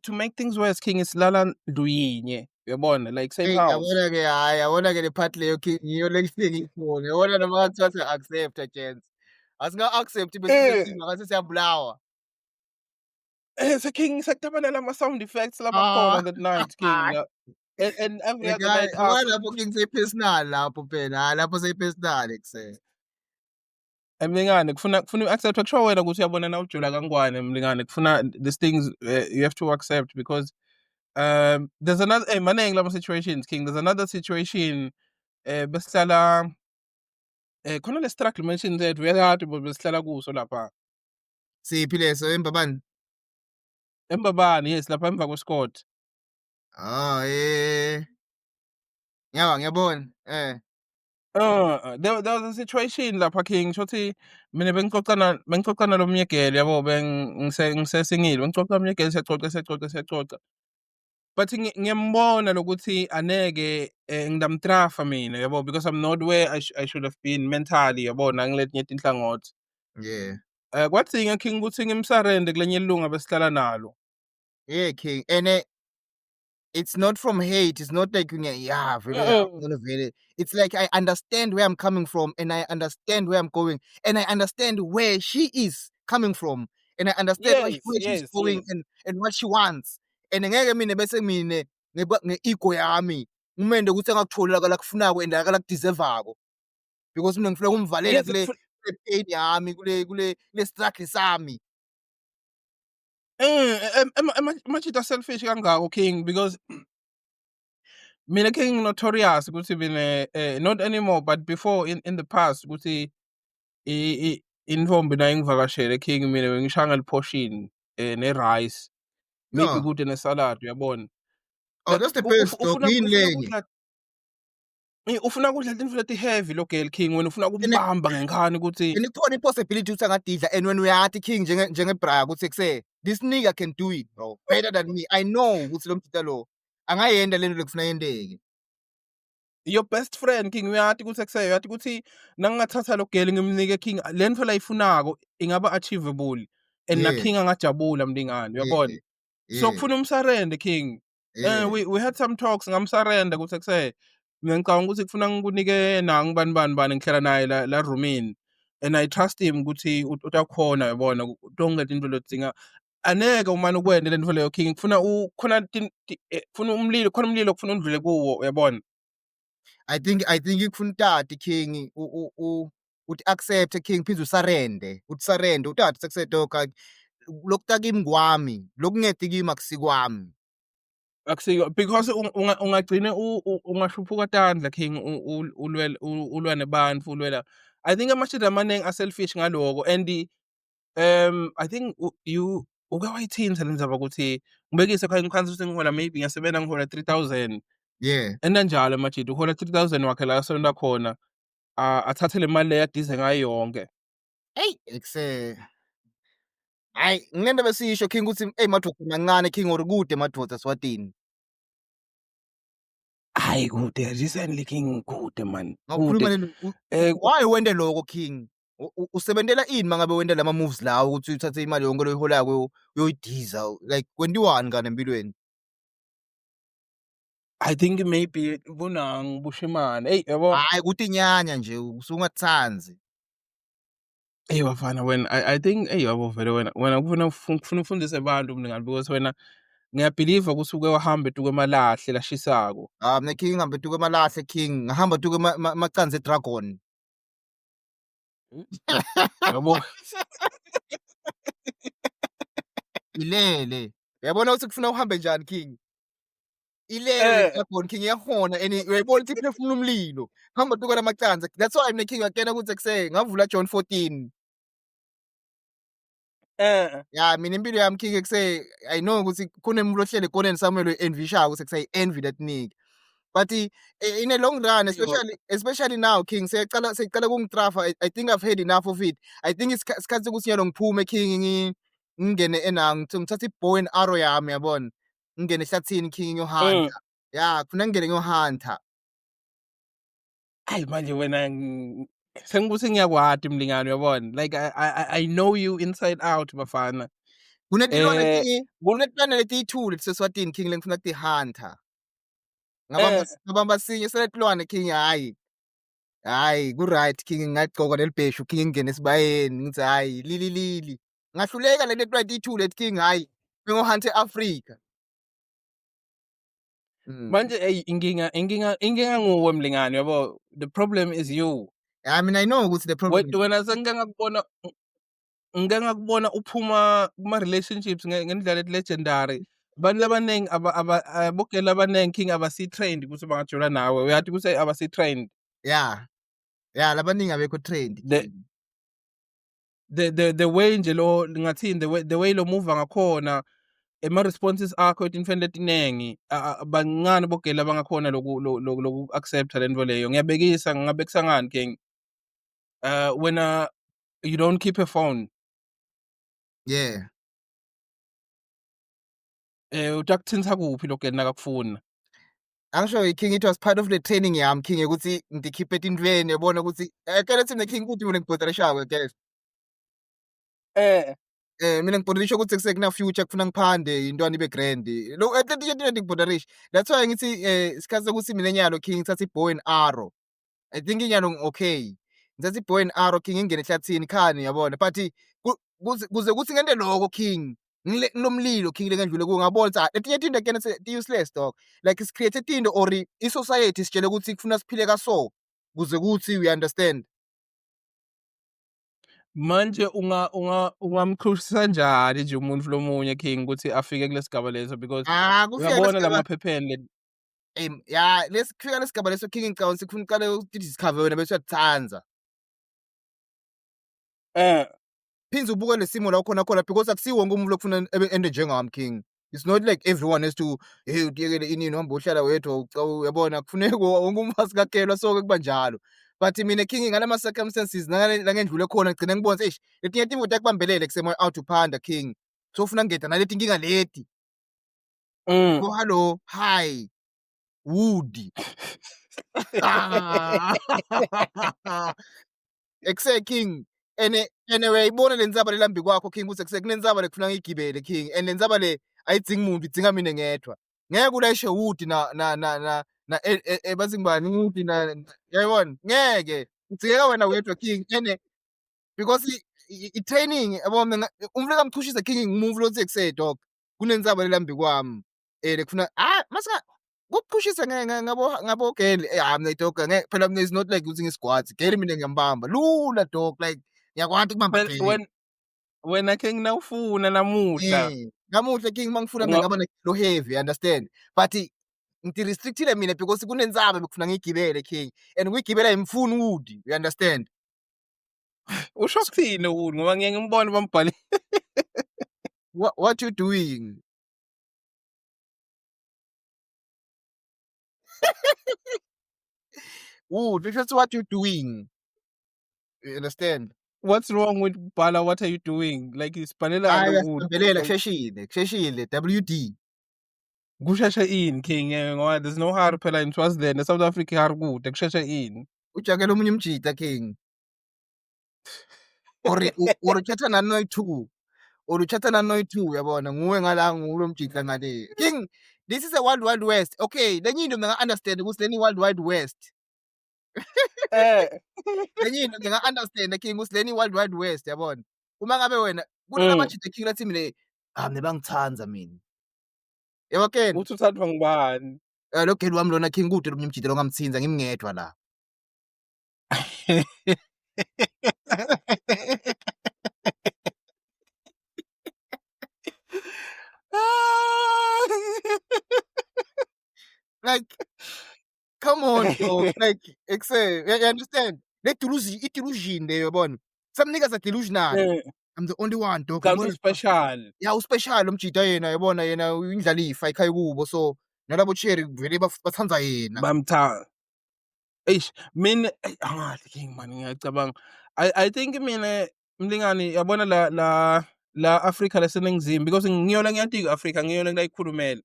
to make things worse, king, isilala ndlu yinye, uyabona, like same Hey, house. Yabona-ke, hhayi, yabona-ke le part leyo, king, ngiyo le ngiyifuna. Yabona noma ngathiwa siya-accept-a, gents. Asinga-accept bese ngathi siyabulawa. Se king, sekutaba lama sound effects labakhona that night, king, la, and every other night Yabona after. Lapho, king, seyi-personal lapho phela, hhayi, lapho seyi-personal kuse. Mlingane, kufuna u-accept. Kusho wena ukuthi uyabona na ujula kangwane, mlingane, kufuna these things, you have to accept because there's another, maningi lama situations, king. There's another situation, besihlala khona le struggle mention zethu, uyakade besihlala kuso lapha. Siphi leso, eMbabane? eMbabane, yes, lapha emva kwesikot. Ah, yawa, ngiyabona. There was a situation lapha, king, shothi mina bengixoxa nalomnye girl, yabo, bengise ngisesingile, bengixoxa nomnye girl, siyaxoxa, siyaxoxa, siyaxoxa, but ngiyambona lokuthi aneke ngidamtrafa mina, yabo, because I'm not where I should have been mentally, yabo, nangiletinye tinhlangothi. Kwadzinga, king, ukuthi ngimsurrender kulenye ilunga besihlala nalo. Yeah, king. And it's not from hate. It's not like, yeah, vele, ngcono vele. It's like I understand where I'm coming from and I understand where I'm going and I understand where she is coming from and I understand where she's going and what she wants. And ngeke mina bese mine nge-ego yami ngimende ukuthi angakutholi la kufunako and akalakudeservako because mina ngifuna ukumvalela kule pain yami, kule struggle sami. Emajita selfish kangako, king, because mina, king, notorious ukuthi mina, not anymore, but before, in the past, ukuthi intfombi nayo ingivakashele, king, mina bengishaya ngeliportion ne-rice maybe kude ne-salad, uyabona. Oh, that's the best, dog. Yini lenye? Ufuna kudla tintfo leti-heavy lo girl, king, wena ufuna kumbamba ngenkhani ukuthi And ikhona i-possibility ukuthi angadidla and when uyati, king, njengebraya ukuthi kuse this nigga can do it, bro, better than me. I know ukuthi lo mjita lo angayenda lento lekufuna yenteke. Your best friend, king, uyati ukuthi kuseyo, uyati ukuthi nangingathatha lo girl ngimnike, king, le nto layifunako ingaba achievable and na king angajabula, mlingane, uyabona, so kufuna umsurrender, king. We had some talks, ngamsurrender ukuthi kuse mina ngicabanga ukuthi kufuna ngikunike nangu bani bani bani, ngihlala naye la roomini and I trust him ukuthi utakhona, uyabona, tonke tinto lodzinga. Aneke umane ukwende le nto leyo, king, kufuna khona kufuna umlilo, khona umlilo kufuna undlule kuwo, uyabona. I think ikufuna utati, king, uthi accept, king, phinde usurrender, uthi surrender, utati sekuse dog, lokuta kimi kwami, lokungeti kimi akusikwami. Akusiko because ungagcine ungahluphuka tandla, king, ulwela, ulwa nebantfu, ulwela. I think amashidi amaningi aselfish ngaloko and I think you uke wayithinta le ndzaba ukuthi ngibekise khona ngikhanisa ukuthi ngihola, maybe ngiyasebenza, ngihola 3000. Enta njalo amajidi, uhola 3000 wakhe la asebenza khona, athathe le mali leyo adize ngayo yonke. Eyi, ekuse hayi, ngilento besiyisho, king, ukuthi eyi, madoda mancane, king, or kude madoda Swatini. Hayi, kude recently, king, kude man. Ngawukhuluma kude. Lento why wente lokho, king? Usebentela ini mangabe wenta lama moves lawo ukuthi uthathe imali yonke loyiholako uyoyidiza? Like, kwentiwani ngane empilweni? I think maybe bunangu bushimane, eyi, yabo. Hayi, kutinyanya nje usungathandi. Eyi bafana, wena, I think, eyi yabo, vele wena kufuna ufundise abantu, mlingani, because wena ngiyabelieve ukuthi uke wahamba etuka emalahle lashisako. Ah, mina, king, ngihambe tuka emalahle, king, ngahamba tuka emacansi edragon. Yabo. Ilele, uyabona ukuthi kufuna uhambe njani, king? Ilele le dragon, king, iyahona and uyayibona ukuthi iphefumula umlilo, hamba tuka lamacansi. That's why mina, king, uyakena ukuthi kuse ngavula John 14. Ya, mina impilo yami, king, ekuse I know ukuthi kunemuntu ohlele ekoneni Samuel envishayo ukuthi kuse envy that nigga, but in a long run, especially now, king, seyaqala kungitrafa. I think I've had enough of it. I think isikhathi sokuthi nyalo ngiphume, king, ngingene enang ngithathe i-bow and arrow yami, yabona, ngingene ehlathini, king, ngiyohunta. Ya, kufuna ngingene ngiyohunta. Ayi, manje wena sengikuthi ngiyakwati, mlingane, uyabona, like I know you inside out, bafana. Kunetilwane Eh King, kunetilwane letiyi-2 letiseSwatini, King, lengifuna kutihunter. Ngabamba ngabamba sinye saletilwane, King, hhayi. Hhayi, ku-right, King, ngingagcoka lelibheshu, King, ngingene esibayeni ngithi hhayi lili lili. Ngahluleka le letilwane tiyi-2 leti, King, hhayi. Bengo-hunt e-Africa. Manje ey inkinga nguwe, mlingani, yabo, the problem is you. I mean, I know ukuthi the problem is Wena sengike ngakubona uphuma kuma relationships ngendlela legendary. Abantu labaningi abogela abaningi, King, abasi trained ukuthi bangajola nawe, uyathi ukuthi abasi trained. Yeah, labaningi abekho trained. The the the the way nje lo ngathini, the way lo muva ngakhona, ema responses akho etintfweni letinengi, bancane bogela abangakhona loku accept lento leyo. Ngiyabekisa, ngingabekisa ngani, King? Wena you don't keep a phone. Utakuthinsa kuphi lo gela nakakufuna? Angisho, King, it was part of the training yami, King, ukuthi ngikhiphe etintweni, yabona ukuthi kele thina, King, kuthi mina ngibhodarishako ke. Mina ngibhodarisha ukuthi kusekuna future, kufuna ngiphande intwana ibe grand. Lo letinye tinto ngibhodarisha. That's why ngithi isikhathi sokuthi mina nyalo, King, ngithatha i-bow and arrow. I think inyalo okay. Ngithatha i-bow and arrow, King, ngingene ehlathini khani, yabona, but kuze kuthi ngente lokho, King, ngile ngilomlilo, King, lengendlule kuwo, ngabona ukuthi ah, letinye tinto kena ti useless, dog. Like si-create tinto or i-society sitshele ukuthi kufuna siphile kaso kuze kuthi we understand. Manje ungamkhushisa kanjani nje umuntu lomunye, King, ukuthi afike kulesigaba leso, because Ah, kufika uyabona lesigaba lamaphepheni le Ya, lesikufika lesigaba leso, King, ngicabanga ukuthi kufuna uqale uti-discover wena bese uyakuthanza. Phinde ubuke lesimo la ukhona khona, because akusiwo wonke umuntu lokufuna ebe ende njengami, King. It's not like everyone has to, hey, utiyekele inini, uhambe uhlala wedwa, uyabona, kufuneka wonke umuntu asikakelwa sonke kuba njalo. But mina, King, ngalama circumstances la ngendlule khona, ngigcine ngibona ukuthi eish, letinye timo takubambelele kusemo out uphanda, King. So ufuna ngeda naleti inkinga leti. Oh, hello, hi. Wood. Ah. Ekuse, King, ene uyayibona le ndzaba lelambi kwakho, King, ukuthi ekuse kunendzaba lekufuna ngiyigibele, King, and le ndzaba le ayidzingi muntu, idzinga mina ngedwa. Ngeke ulayishe wood na bathi ngibani wood na, yayibona, ngeke kudzingeka wena wedwa, King, ene because i-training, yabo, mina umuntu ekamchushisa, King, ngumuntu lothi ekuse, dog, kunendzaba lelambi kwami lekufuna, ah, masinga kukuchushisa ngabo girl, ah, mina, dog, ngeke phela mina is not like ukuthi ngisigwazi girl, mina ngiyambamba lula, dog, like ngiyakwati kubamba Phela girl. Wena, King, nawufuna namuhla. Namuhla, King, mangifuna mina ngaba lo heavy, understand, but ngiti-restrictile mina because kunendzaba bekufuna ngiyigibele, King, and kuyigibela imfuni wood, you understand? Usho kuthini wood, ngoba ngiye ngimbone bambhale? What you doing, wood? Usho what you doing, you understand? What's wrong with bhala "What are you doing?" Like isibhalelani Hayi, wood? uyasibambelela, kusheshile, WD. Kusheshe ini, King? Ngoba there's no hurry phela in Swaziland, eSouth Africa ihurry kude, kusheshe ini? Ujakela omunye umjita, King, or uthatha nanoyi two or uthatha nanoyi two, uyabona, nguwe ngala, ngulo mjita ngale, King. This is a wild wild west, okay? Lenye into mina understand ukuthi leni wild wild west. Lenye into nginga understand, King, ukuthi leni wild wild west, yabona, uma ngabe wena kunalabajita, King, lathi mina, ah, mina bangithanda mina, yabo Ken. Uthi uthathwa ngubani? Lo girl wami lona, King, kude lo mjita lo ngamthinza ngimngedwa la. Like, come on, dog, like ekse, you understand le delusion, i-delusion leyo, yabona, some niggas are delusional. I'm the only one, dog. Kanti Yabona? Special. Ya, uspecial umjita yena, yabona, yena indlalifa ekhaya kubo, so nalabo cherry vele bathanda yena. Bamthanda. Eish, mina eyi, angazi, King, man, ngiyacabanga. I think mina, mlingani, yabona la Africa leseningizimu, because ngiyona ngiyati Africa, ngiyona ngiyayikhulumela.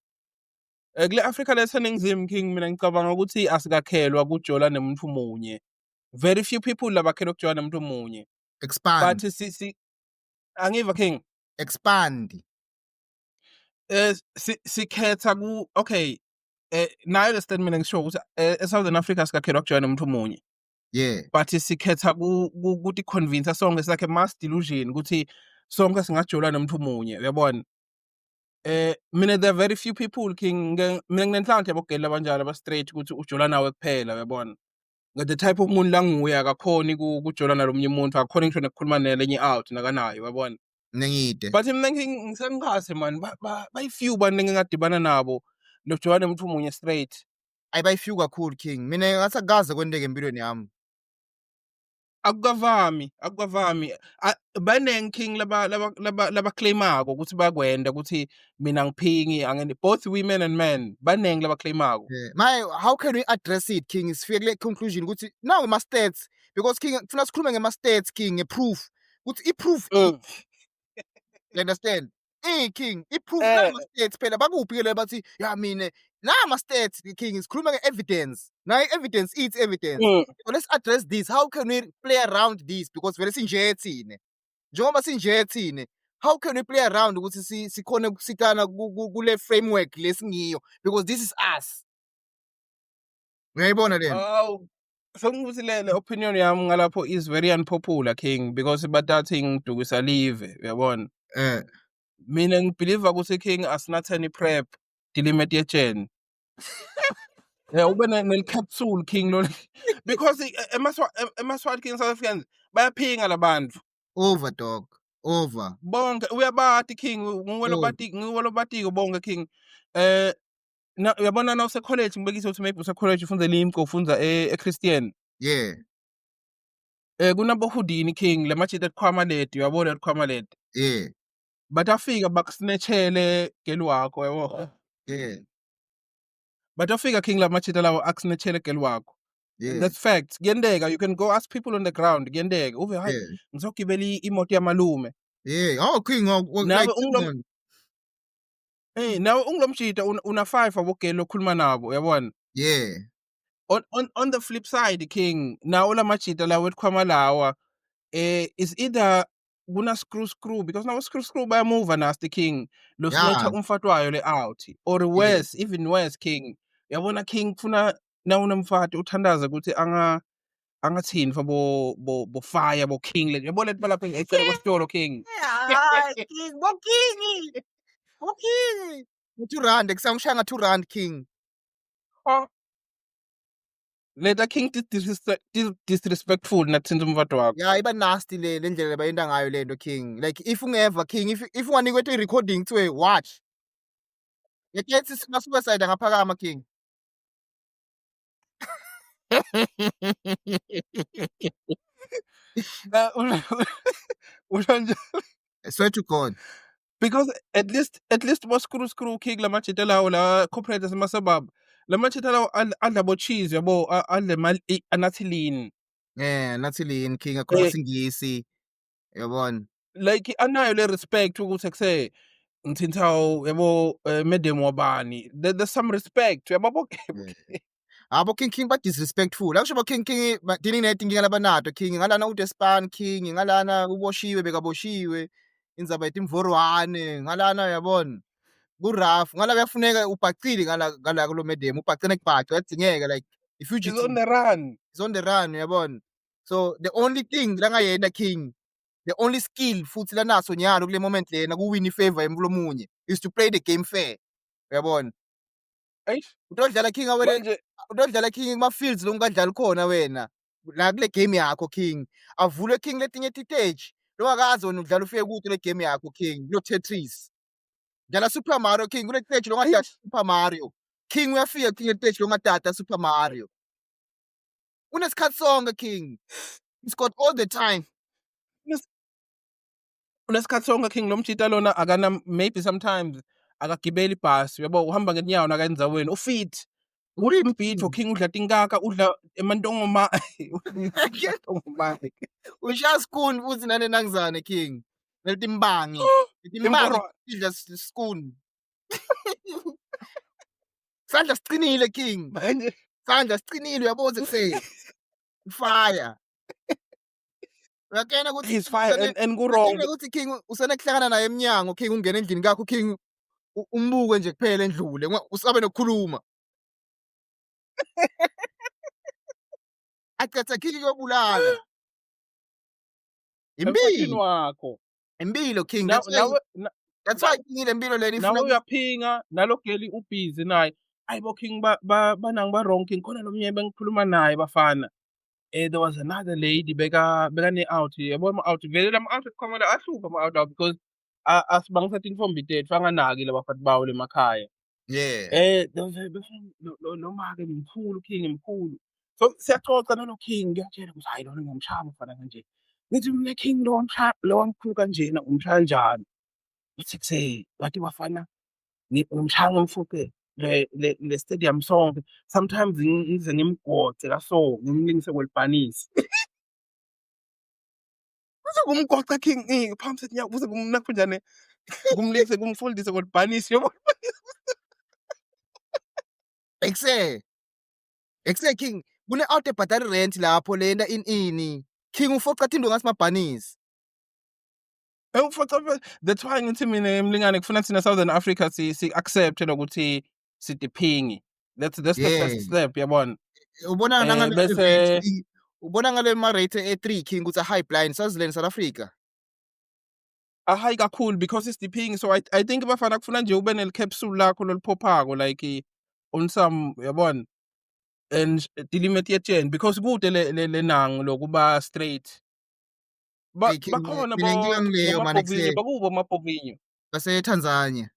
Kule Africa leseningizimu, King, mina ngicabanga ukuthi asikakhelwa kujola nemuntu munye. Very few people labakhelwa ukujola nemuntu munye. Expand. But si angiva, King. Expand. Sikhetha ku, okay, nayo le statement ngisho ukuthi e-Southern Africa sikakhelwa kujoyina umuntu omunye, but sikhetha ukuthi convince sonke, sakhe mass delusion ukuthi sonke singajola nomuntu omunye, uyabona. Mina, there are very few people, king. Mina nginenhlanhla yabogela abanjalo aba straight ukuthi ujola nawe kuphela, uyabona. The type of umuntu la nguye akakhoni kujola nalomunye umuntu, akakhoni ngisho nokukhuluma nelenye out nakanayo, uyabona. Nengide. But mina ngisengikase man, bayi-few bantu engingadibana nabo lojola nomuntu omunye straight. Ayi, bayi-few kakhulu, king. Mina ngathi akukaze kwenteke empilweni yami. Akukavami, akukavami. Baningi, king, laba claimako ukuthi bayakwenda ukuthi mina ngiphingi angene, both women and men, baningi laba claimako. Yeah. My, how can we address it, king? Sifike kule conclusion ukuthi now ma stats, because king, kufuna sikhulume ngema stats, king, nge-proof ukuthi i-proof, you understand, king, i-proof nama stats phela bakuphi ke le bathi ya mina nama stats, king, sikhuluma nge-evidence na i-evidence it's evidence. So let's address this. How can we play around this? Because vele sinje thine, njengoba sinje thine, how can we play around ukuthi sikhone ukusikana kule framework lesingiyo? Because this is us, uyayibona lena? Awu, sengikuthi le opinion yami ngalapho is very unpopular, king, because batathi ngidukisa live, uyabona. Mina ngibelieve ukuthi, king, asinatheni PrEP dilimate yetsheni. Yeah, ube nel-capsule, king, lo, because emaSwati, king, South Africans bayaphinga labantu. Over, dog, over. Bonke uyabati, king, nguwe lobati, nguwe lobatiko bonke, king. Na uyabona na use college, ngibekise ukuthi maybe use college ufunda Limko, ufunda e-Christian. Kunabo Houdini, king, lamajita ekukhwama leti, uyabona ekukhwama leti. Batafika bakusnatchele girl wakho, yabo. Batafika, king, lamajita lawo akusnatchele girl wakho. That's fact. Kuyenteka, you can go ask people on the ground, kuyenteka. Uve hayi, ngizogibela imoto yamalume. Yeah, oh king, oh, Nawe like, ungilo come on. Nawe ungilomjita una 5 abogelo okhuluma nabo, uyabona. On the flip side, king, nawo lamajita lawo ekukhwama lawa is either kuna screw screw, because now screw screw bayamuva nasty, king, lo snatcha umfati wayo le out, or worse, even worse, king, uyabona, king, kufuna na unomfati uthandaze ukuthi anga angathini fa bo fire bo king le, uyabona, leti balapha ecele kwesitolo, king. Hayi, king, bo king, bo king, 2 rand kusangishaya nga 2 rand, king. Oh. Leta, king, disrespectful nathinta umfati wakho. Yeah, iba nasty le ndlela abayenta ngayo lento, king. Like, if ungeva, king, if unganikwe i recording kuthiwe watch. Ngekethi sima suicide ngaphakama, king. Usho nje. I swear to God. Because at least bo screw screw, king, lamajita lawo la corporate asemasabab, lamajita lawo adla bo cheese, yabo, adle mali, anathi lean. Yeah, nathi lean, king, akhuluma singisi. Yabona. Like anayo le respect ukuthi kuse ngithinta, yabo, madam wabani. There's some respect, yabo bo. Yeah. Abo king, king, ba disrespectful. Akusho bo king, king dealing netinkinga labanato, king, ngalana uDespan, king, ngalana uboshiwe, bekaboshiwe indzaba yetimvorwane ngalana, uyabona, ku rough ngala, kuyafuneka ubhacile ngala kulo madam ubhacene kubhaca uyadzingeka, like if you He's on the run. He's on the run, uyabona. So the only thing langayena, king, the only skill futhi lanaso nyalo kule moment lena kuwin ifavor emlomunye is to play the game fair, uyabona. Eish. Utodlala, king, awele manje utodlala, king, kuma fields longadlali khona wena la kule game yakho, king, avule, king, letinye titeji longakazi wena udlala ufike kude le game yakho, king, kulo Tetris dlala Super Mario, king, kule stage longadlala Eish. Super Mario, king, uyafika, king, le stage longadada Super Mario, unesikhathi sonke, king, he's got all the time. Unesikhathi sonke, king, lo mjita lona akana, maybe sometimes akagibeli ibhasi, uyabo, uhamba ngenyawo nakaendzaweni, ufit, udla imbhidvo, king, udla tinkaka, udla emantongoma, emantongomane. Ushaya spoon futhi nale nangizane, king, letimbang'i timbangi. Timporwane. Idla spoon, sandla siqinile, king. Manje sandla siqinile, uyabona kuse fire uyakena ukuthi He's fire and ku wrong. Uyakena ukuthi, king, usenekuhlangana naye eminyango, king, ungena endlini kakho, king. Umbuke nje kuphela endlule usabe nokukhuluma. Acethe King kuyobulala. Emfatini Impilo, wakho. Impilo King. That's why Nawe that's why King le mpilo lena ifuna nawe uyaphinga nalo geli ubhizi naye. Ayibo King, banangi ba wrong King, khona lo munye bengikhuluma naye bafana. There was another lady beka ne out, yabo, ama out vele, lama out ekukhomela ahlupha ama out lawo because asibangisa tintombi tethu anganaki labafati bawo lemakhaya. There was a lo make mkhulu King, mkhulu. So siyaxoxa nalo King, ngiyatshela ukuthi hayi, lona ngiyamshaya mfana kanje. Ngithi mina, "King, lo wamshaya lo wamkhulu kanjena, umshaya njani?" Uthi kuse bathi bafana ngimshaya ngimfuqe le stadium sonke, sometimes ngize ngimgoce kaso, ngimlingise kwelibhanisi. Kuze kumgoca King, phambi setinyawo, kuze kumnakho njani, kumlingise, kumfundise kwelibhanisi yabo. Ekuse King, kune out ebhadala rent lapho lena ini King, ufoca tinto ngathi mabhanisi. Ufoca. That's why ngithi mina mlingane, kufuna thina Southern Africa si accept lokuthi sidiphingi. That's the first step, yabona. Ubona nangale ubona ngale ma rate e3 King ukuthi high blind Swaziland, South Africa. Ahayi kakhulu because isidiphingi, so I think bafana kufuna nje ube nel capsule lakho loliphophako like on some, yabona, and dilimate yetsheni because kude le nangu lokuba straight. Ba Hey, King, bakhona mina inkinga ngileyo man. Bomabhovinyo Ekuse bakubo mabhovinyo. Base Tanzania.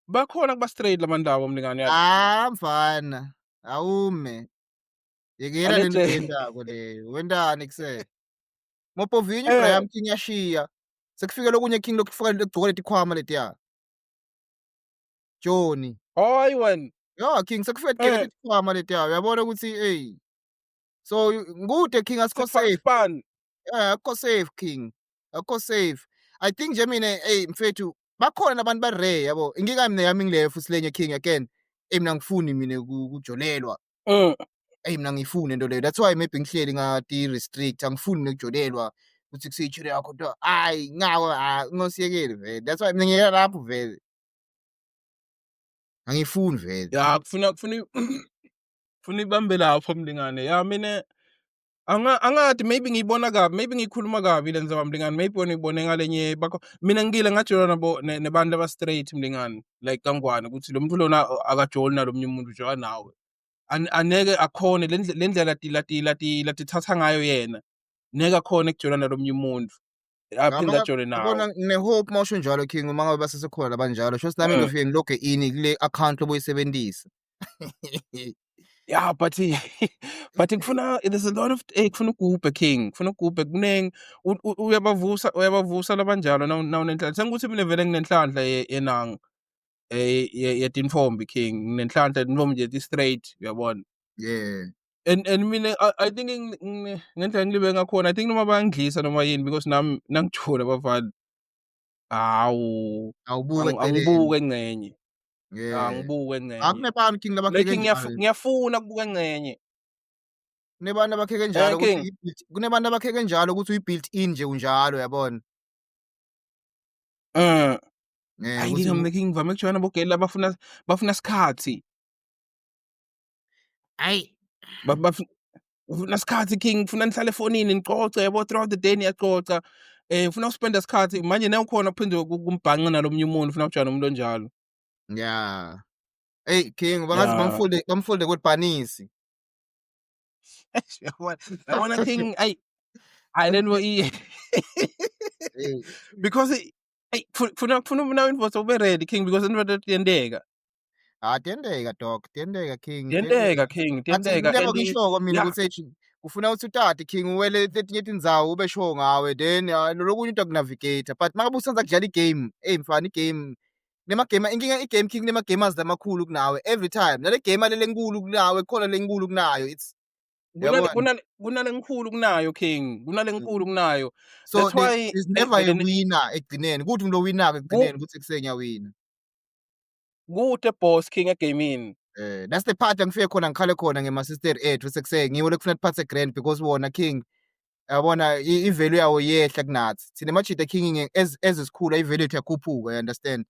Bakhona kuba straight labantu labo mlingane yathi. Ah mfana, awume. Yekela lento Aletse. yendako leyo. Wendani kuse? Mopovinyo Ibrahim King yashiya. Sekufike lokunye King lokufaka lokugcoka letikhwama letiya. Johnny. Hayi wena. Ya King, sekufike letikhwama letiya. Uyabona ukuthi hey. So ngude King, asikho Sekufaka safe. span. Yeah, akukho safe King. Akukho safe. I think nje mina, hey mfethu, bakhona abantu ba rare yabo. Inkinga mina yami ngileyo futhi lenye King again. Hey, mina ngifuni mina kujolelwa. Hey, mina ngifuni into leyo. That's why maybe ngihleli ngati restrict, angifuni nekujolelwa ukuthi kuseyitshele yakho into. Hayi ngawo, ah ngosiyekele vele. That's why mina ngiyeka lapho vele. Angifuni vele. Ya, kufuna ibambe lapho mlingane. Ya, mina angathi maybe ngiyibona kabi, maybe ngikhuluma kabi le ndzaba mlingane, maybe wena uyibone ngalenye bakho. Mina ngikile ngajola nabo nebantu aba straight mlingane, like kangwane ukuthi lo muntu lona akajoli nalomunye umuntu, ujola nawe. Aneke akhone le ndlela lati lati latithatha ngayo yena. Neke akhone ukujola nalomunye umuntu. Aphinde ajole nawe. Yabona, ngine-hope mawusho njalo King, uma ngabe basesekhona labanjalo. Sho nami ngizofike ngiloge ini kule account obuyisebenzisa. Yeah, but kufuna there's a lot of, eh, kufuna ugubhe King, kufuna ugubhe kuningi. Uyabavusa labanjalo nawunenhlanhla. Sengukuthi mina vele nginenhlanhla yenanga yetintombi King, nginenhlanhla yetintombi nje ti straight, uyabona. And mina I think ngendlela engilibe ngakhona, I think noma bayangidlisa noma yini, because nami nangijula bafana. Hawu, Awubuke eceleni. Angibuke engcenye. Angibuke engcenye. Akunebantu King labakheke Like njalo. Ngiyafuna ukubuka engcenye. Kunebantu abakheke njalo ukuthi King. Kunebantu abakheke njalo ukuthi uyi-built in nje unjalo, yabona. Hayi, ukuthi nginga mina King, ngivame ukujoyina bogeli abafuna bafuna isikhathi. Ayi. Bafuna isikhathi King, kufuna nihlale efonini nicoce yabo, throughout the day niyacoca. Ufuna uspenda isikhathi manje nawukhona kuphinde kumbhanqe nalomunye umuntu, ufuna ukujana umuntu onjalo. Yeah. Hey King, bangathi bamfolde kwebhanisi. Yabona, yabona King, ayi hayi lento iye Hey. because ayi kufuna nawe invoice ube ready King, because into tiyenteka. Ah, tiyenteka dog, tiyenteka King. Tiyenteka King, Athi tiyenteka kulebo and ngishoko mina ukuthi eish, kufuna ukuthi utati King uwele letinye tindzawo ube sure ngawe, then lokunye into kunavigate, but mangabe usanza kudlala igame, hey mfana, igame kunema-game, inkinga igame King, kunema-gamers lamakhulu kunawe every time, nale game lele nkulu kunawe khona lenkulu kunayo, it's yabona? Kunale nkhulu kunayo King, kunale nkulu kunayo. So That's why there's never a vele winner ekugcineni, kuthi umuntu owinako ekugcineni ukuthi ekuseni ngiyawina. Kude boss King egamini. That's the part engifike khona ngikhale khona ngema-sister ethu sekuseke ngiwo lekufuna tiphathe grand because wona King, yabona, i-value yawo iyehla kunathi thina majita King, as esikhula i-value yethu yakhuphuka, you understand?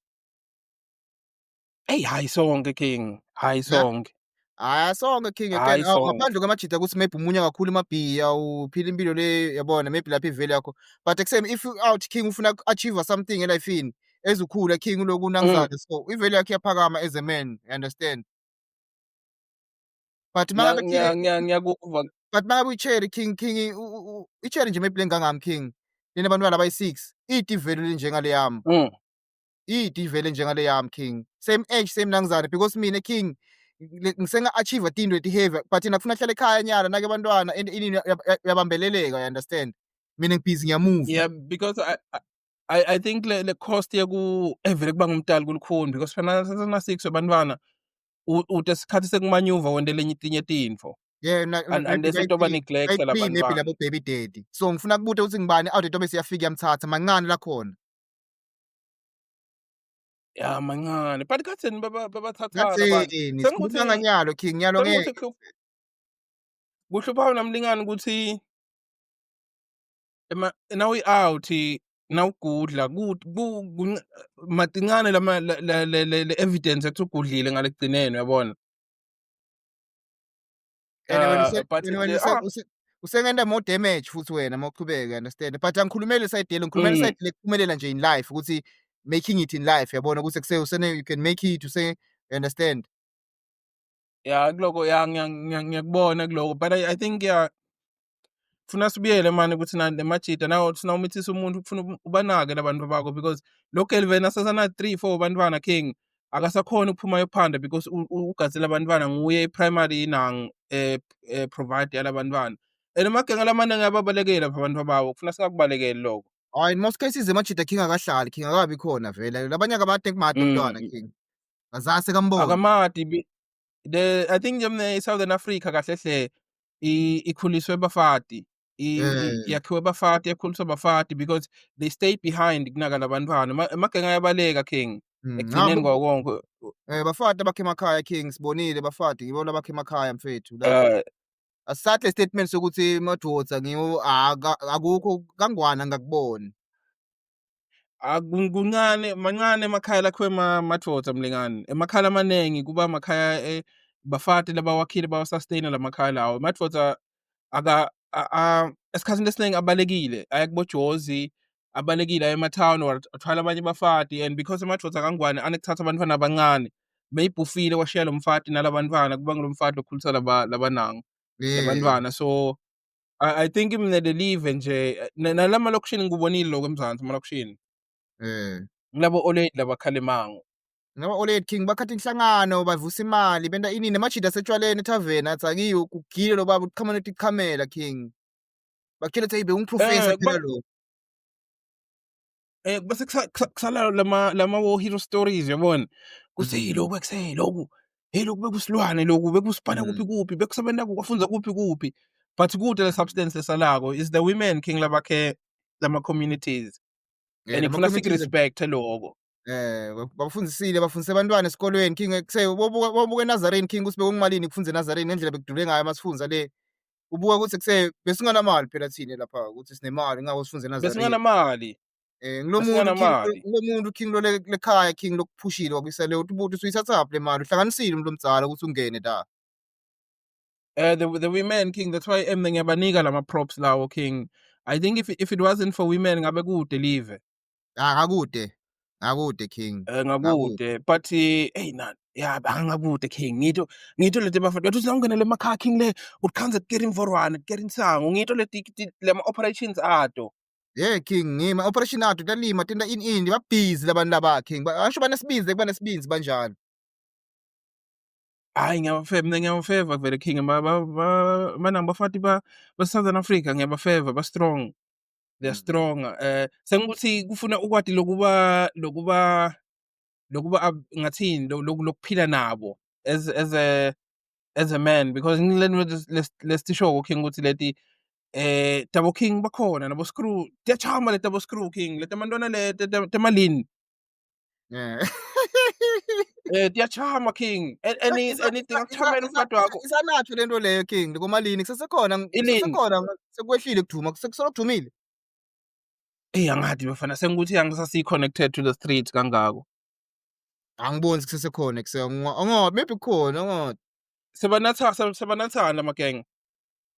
Eyi, hhayi sonke king, hhayi sonke. Hhayi sonke king Hhayi again sonke. ngaphandle kwamajita ukuthi maybe umunya kakhulu emabhiya, uphila impilo le yabona, maybe lapho ivele yakho, but ekuseni if you out king ufuna uku-achieve something e-life-ini ezukhula king uloku unangizane, so ivele yakho iyaphakama as a man, you understand? But mangabe king Ngiyakuva. But mangabe uyi-cherry king, king i-cherry nje maybe lengangami king linabantwana abayi-6, iyidi ivele njengale yami. Iyidi ivele njengale yami king, same age, same nangizane, because mina king ngisenga-achieve tinto leti-heavy, but yena kufuna ahlale ekhaya nyala nake abantwana and ini uyabambeleleka, you understand? Mina ngibhizi ngiyamuva. Yeah, because I think le cost yeku evele kuba ngumdali kulukhuni because phela sesena 6 webantwana ute sikhathi sekumanyuva wente lenye tinye tintfo. Yeah, na And maybe bese toba neglect bayi-three maybe labantwana. Labo baby daddy. So ngifuna kubuta ukuthi ngibani out etobe siyafika yamthatha mancane lakhona. Ya, mancane. But kadzeni babathathana abantu. Kadzeni sikhuluma nganyalo king, nyalo ngeke. Kuhlupha namlingani ukuthi ema nawu out nawugudla matincane lama le evidence ethi ugudlile ngalegcineni, uyabona. And wena usengenta more damage futhi wena mawuqhubeka, understand? But angikhulumeli side lelo, ngikhulumela side lekuphumelela nje in life, ukuthi making it in life, yabona ukuthi kuse usene you can make it use, you understand? Yeah, kuloko ya ngiyakubona kuloko, but I think yeah, funa sibuyele manje ukuthi na nemajita nawo sinawumithisa umuntu kufuna ubanake labantu bakho, because lo girl vena sasana 3 4 bantwana king, akasakhona ukuphuma yophanda because ugadzile abantwana, nguye i-primary nang provide yalabantwana, and amagenge lamaningi ababalekela pha abantu babo, kufuna singakubalekeli lokho. Hayi, in most cases emajita king akahlali king, akabi khona vele labanye akabade kumade umntwana king azase kambona. Akamadi the I think nje i-Southern Africa kahle hle ikhuliswe bafati, yakhiwe bafati, yakhuliswa bafati because they stayed behind kunaka labantwana. Amagenge ayabaleka king ekugcineni kwawo konke. Bafati abakhe emakhaya king, sibonile bafati ngibona abakhe emakhaya mfethu la. Asisathi le statement sokuthi madvodza ngiwo, akukho kangwana ngakuboni. Kuncane mancane emakhaya lakhiwe madvodza mlingani. Emakhaya amaningi kuba amakhaya bafati labawakhile, bawasustain lamakhaya lawo. Madvodza aka esikhathini esiningi abalekile aya kubojozi, abalekile aya emathawuni or athwala abanye abafati, and because emadvodza kangwane anekuthatha abantwana abancane, maybe ufile washiya lo mfati nalabantwana, kuba ngulo mfati lokhulisa laba labanango labantwana. So I think mina lelive nje nalama lokishini ngikubonile lokho eMzansi emalokishini ngilabo oledi labakhala emango. Ngaba oledi king bakhatha inhlangano, bavusa imali, benta ini nemajita asetshwaleni ethaveni, athi akiyo kugile lo baba uqhamuka netichamela king. Bakutshela ukuthi hey, bewungiprofessor phela lo. Bese kusala lama war hero stories, yabona, kuthi hey, lokhu ekuse lokhu, hey, lokhu bekusilwane, lokhu bekusipana kuphi kuphi, bekusebenza kwafunza kuphi kuphi, but kude le substance lesalako is the women king labakhe lama communities and lama kufuna communities sikurespect lokho. Bafundisile, bafundise abantwana esikolweni king, kuse wobuka eNazarene king ukuthi bekungumalini kufunza eNazarene ngendlela bekudule ngayo masifunza le. Ubuka ukuthi kuse besinganamali phela thina lapha ukuthi sinemali ngako sifunza eNazarene. Besinganamali. Ngilomuntu king, Besinganamali. ngilomuntu king lo lekhaya king lokuphushile wakuyisele uthi ubuthi usuyithathaphi le mali, uhlanganisile umuntu omdzala ukuthi ungene la. The women king, that's why emne ngiyabanika lama props lawo king. I think if it wasn't for women ngabe kude live. Ah, ngakude. Ngakude king. Ngakude, but hey na ya bangakude king, ngito leti bafati bathi ungenele emakhaya king le ukhanze kukera imvorwane, kukera insango, ngito leti lama operations ato. Yeah king, ngima operation ato talima tenta in in babhizi labantu laba king. Asho banesibinzi, kubanesibinzi banjalo. Hayi, ngiyabafeva mina, ngiyabafeva vele king, manami bafati ba Southern Africa, ngiyabafeva, ba strong. They are strong. Sengukuthi kufuna ukwati lokuba ngathini lokuphila nabo as a man, because ngilento lesishoko king ukuthi leti tabo king bakhona nabo screw tiyachama leti tabo screw king leti amantwana le temalini. Tiyachama king, any anything akuchamela umfati wakho. Isanatho lento leyo king, komalini kusesekhona? Ilini? Kusesekhona, sekwehlile kuduma, sekusolokudumile. Eh, angathi bafana, sengukuthi angisasi connected to the streets kangako. Angiboni kusesekhona kuse angathi maybe kukhona angathi. Sebanatha sebanathana lamagenge.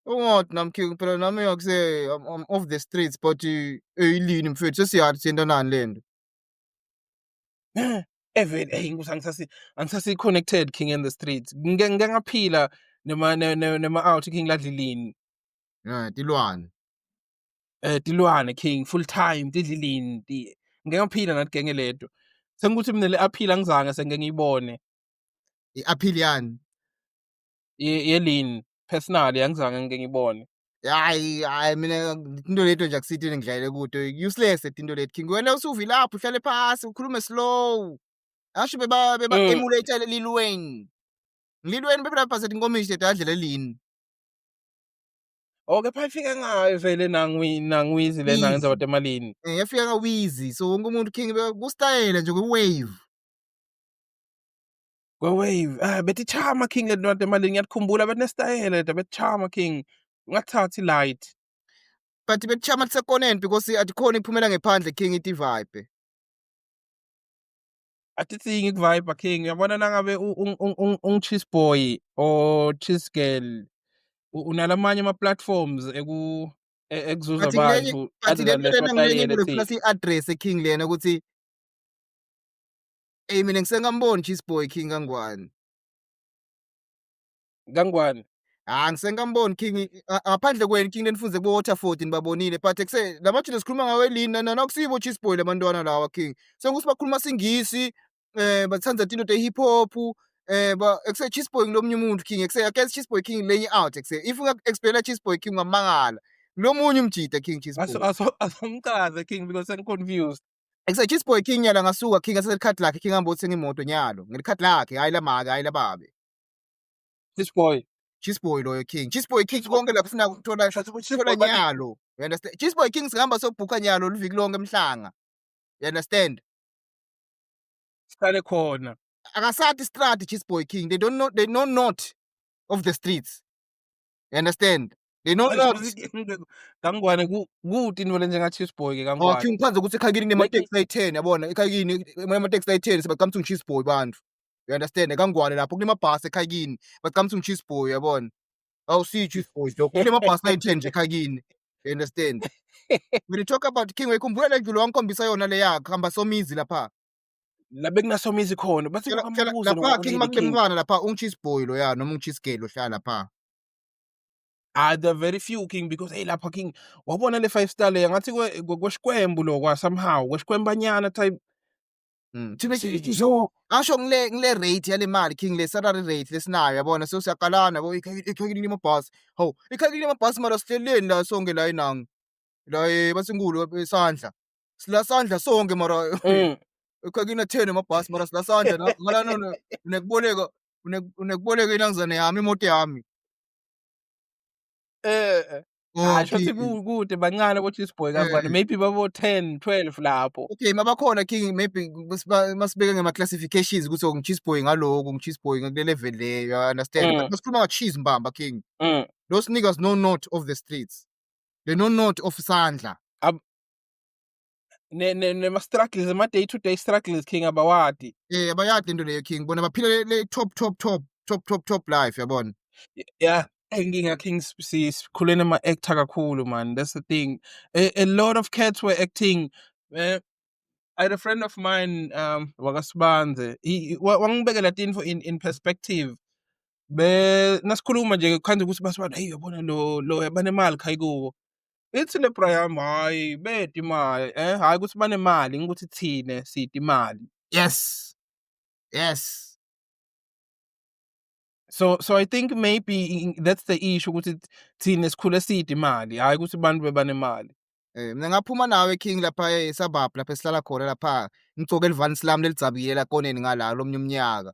Ungathi nami king phela nami akuse I'm off the streets but eyilini mfethu sesiyathi sentanani lento. Even hey ngikuthi angisasi connected king in the streets. Ngike ngaphila nema out king ladlilini. Yeah, tilwane. Tilwane king full time tidlilini. Ngike ngaphila nathi genge leto. Sengikuthi mina le aphila ngizange sengike ngiyibone. I-appeal yani? Yelini personally angizange ngike ngibone. Hayi hayi, mina into leto nje akusithi ngidlalele kude, useless into leto king. Wena usuvilapha uhlale phasi ukhulume slow. Asho beba emulate Lil Wayne. Lil Wayne bebe lapha sethi inkomishi leti adlela lini. Okay, phela ifika ngayo vele nangwizi lena ngenza abantu emalini. Yafika ngawizi so wonke umuntu king kustayela nje kwe-wave. Kwe-wave. Ah, bethi chama king lento bantu emalini ngiyakukhumbula bethi nesitayela lento bethi chama king. Ungathathi light. But bethi chama lisekoneni because adikhona iphumela ngephandle king iti vibe. Atithi ngikuvibe king uyabona nangabe ung cheese boy or cheese girl unalamanye ama platforms eku ekuzuza abantu other than lento lena ngifuna si-address king lena ukuthi hey mina ngisengamboni cheese boy king kangwane. Kangwane. Ah, ngisengamboni king ngaphandle kwenu king lenifunze kubo Waterford nibabonile but ekuse lamajita sikhuluma ngawo elini nakusibo cheese boy labantwana lawa king. Sengukuthi bakhuluma singisi bathanda into te hip hop ba ekuse cheese boy ngilomnye umuntu king ekuse akes cheese boy king lenye out ekuse if unga explain cheese boy king ungamangala lomunye umjida king cheese boy. Asomchaze king because I'm confused. Ekuse cheese boy king yala ngasuka king aselikhadi lakhe king hamba uthenga imoto nyalo ngelikhadi lakhe hayi lamake hayi lababe. Cheese boy. Cheese boy loyo king. Cheese boy king konke lapho sina kuthola thola nyalo. You understand? Cheese boy king sihamba sobhuka nyalo liviki lonke emhlanga. You understand? Sihlale khona. Akasathi strati cheese boy king. They don't know, they know not of the streets. You understand? They know not. Kangwane kude into lenjenga cheese boy ke kangwane. Oh king phansi ukuthi ekhaya kini kunemateksi ayi-10 yabona ekhaya kini kunemateksi ayi-10 sebaqhamuka cheese boy bantu. You understand? Kangwane lapho kunemabhasi ekhaya kini baqhamuka cheese boy yabona. Awusiyi cheese boy dog. Kunemabhasi ayi-10 nje ekhaya kini. You understand? When you talk about king uyikhumbula le ndlu wangikhombisa yona le yakhe hamba somizi lapha. La bekunasomizi khona bathi lapha king makunemntwana lapha ungu-cheese boy loya noma ungu-cheese girl ohlala lapha. Ah, the very few king because hey lapha king wabona le five star le ngathi kweshikwembu lokwa somehow kweshikwembanyana type. Thina so asho ngile rate yale mali king le salary rate lesinayo yabona so siyakalana yabo ikhayini amabhasi hawu ikhayini amabhasi mara sihleleni la sonke la inangi la basenkulu esandla sila sandla sonke mara ikhayini 10 amabhasi mara sila sandla ngalana unekuboleka unekuboleka inangizane yami imoto yami. Hayi shothi kude bancane bo cheese boy kangwane maybe babo 10 12 lapho. Okay mabakhona king maybe masibeke ngama classifications ukuthi ngi cheese boy ngaloko ngi cheese boy ngakule level le you understand but masikhuluma nga cheese mbamba king. Those niggas know not of the streets. They know not of sandla. Ne nema struggles ama day to day struggles king abawadi. Abayadi into leyo king bona baphila le top top top top top top life yabona. Yeah. Inkinga king sikhule nama actor kakhulu man, that's the thing. A lot of cats were acting. I had a friend of mine wakasibanze wangibekela tinfo in perspective. Be nasikhuluma nje khanze ukuthi basibana hey uyabona lo banemali khayikuwo. Ithi le bra yami hayi bedi imali hayi ukuthi banemali ngikuthi thine sidi imali. Yes. Yes. So I think maybe that's the issue ukuthi thina sikhule side imali hayi ukuthi abantu bebanemali. Mina ngaphuma nawe king lapha esuburb lapha esihlala khona lapha ngigcoke elivani lami lelidzabukile lakoneni ngala lomnye umnyaka.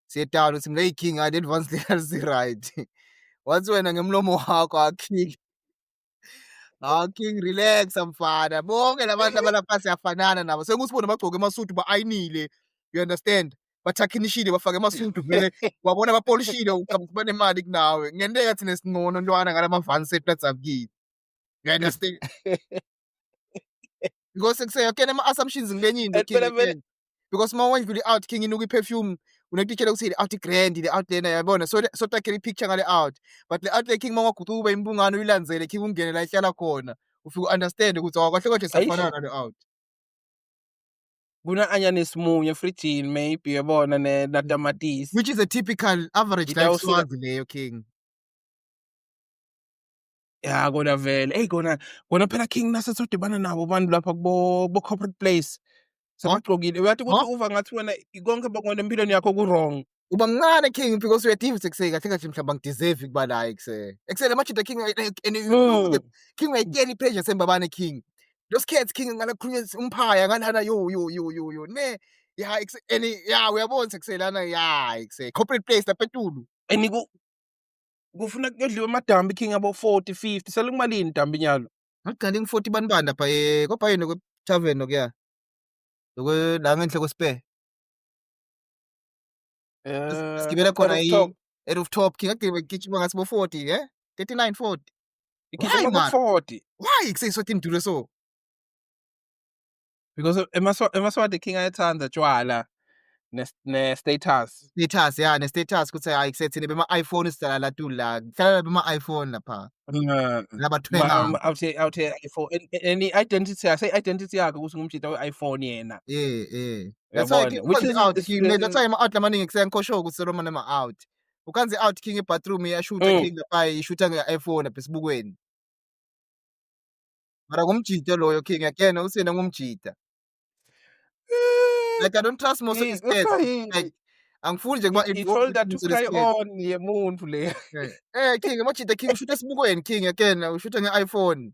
Siye down uthi mina hey king hayi leli vans leli right. Wathi wena ngemlomo wakho king. Ah king relax mfana. Bonke labantu abalapha siyafanana nabo. Senguthi bona bagcoke amasudu ba-ayinile. You understand? Bathakhinishile bafake amasudu vele wabona bapolishile ucabanga ukuthi banemali kunawe. Kungenteka thina singcono ntwana ngalama vansi ethu ladzabukile. You understand? Because kuseyakena ama-assumptions ngilenye into king. Because uma wendlula i-out, king, inuka i-perfume, unekutitshela ukuthi le out grand, le out lena, yabona. So takhela i-picture ngale out, but le out le, king, uma ungagucuka ube imbungane uyilandzele, king, ungene la ihlala khona, ufike u-understand ukuthi awu, kahle kahle siyafanana nale out. Kuna anyanisi munye efrijini maybe, yabona, natamatisi. Which is a typical average life Swazi leyo, king. Ya, kona vele, eyi, kona kona phela, king, nase sodibana nabo bantu lapha kubo corporate place sebagcokile, uyathi ukuthi uva ngathi wena konke bakona empilweni yakho ku-wrong. Uba mncane, king, because uyativa ukuthi kuse kahle kahle mhlawumbe angideserve ukuba la ekuse la majida, king, and you know king, uyayitshela i-pressure sembabane, king, lo sikhethe, king, ngala khulunywa umphaya ngalana, yo yo yo yo yo, ne ya and ya, uyabona ukuthi kuselana ya ekuse corporate place lapha etulu. And kufuna kuyodliwa amadambi, king, abo 40 50, selikumalini dambi nyalo? Ngagcina ngi-40 bani bani lapha kodwa yini kwe-tavern lokuya lokwe la ngenhla kwe-Spur. Sigibela khona rooftop. E-rooftop, king, agibela gijima ngathi bo 40, 39 40. Igijima Why, man? ku-40. Why kuseyiswati imdulo so? Because emaSwati, king, ayathanda tshwala ne-status. Status, ya, ne-status kuthi hayi, kusethini bema-iPhone, sidala la tulu la kuhlala bema-iPhone lapha labathwenga. Awuthe iPhone and i-identity yakhe, identity yakhe ukuthi ngumjita we-iPhone yena. Yeah, that's why Uyabona, which is out, king, that's why ama-out lamaningi kuseyankosho ukuthi seloma nama-out ukhanze out, king, ebathroom iyashutha, king, lapha ishutha nge-iPhone lapha esibukweni, mara ngumjita loyo, king, again uthi yena ngumjita. Like, I don't trust most of these kids, like angifuni nje kuba I-shoulder to cry on yemuntu le. King, amajita, king, ushutha esibukweni, king, again ushutha nge-iPhone,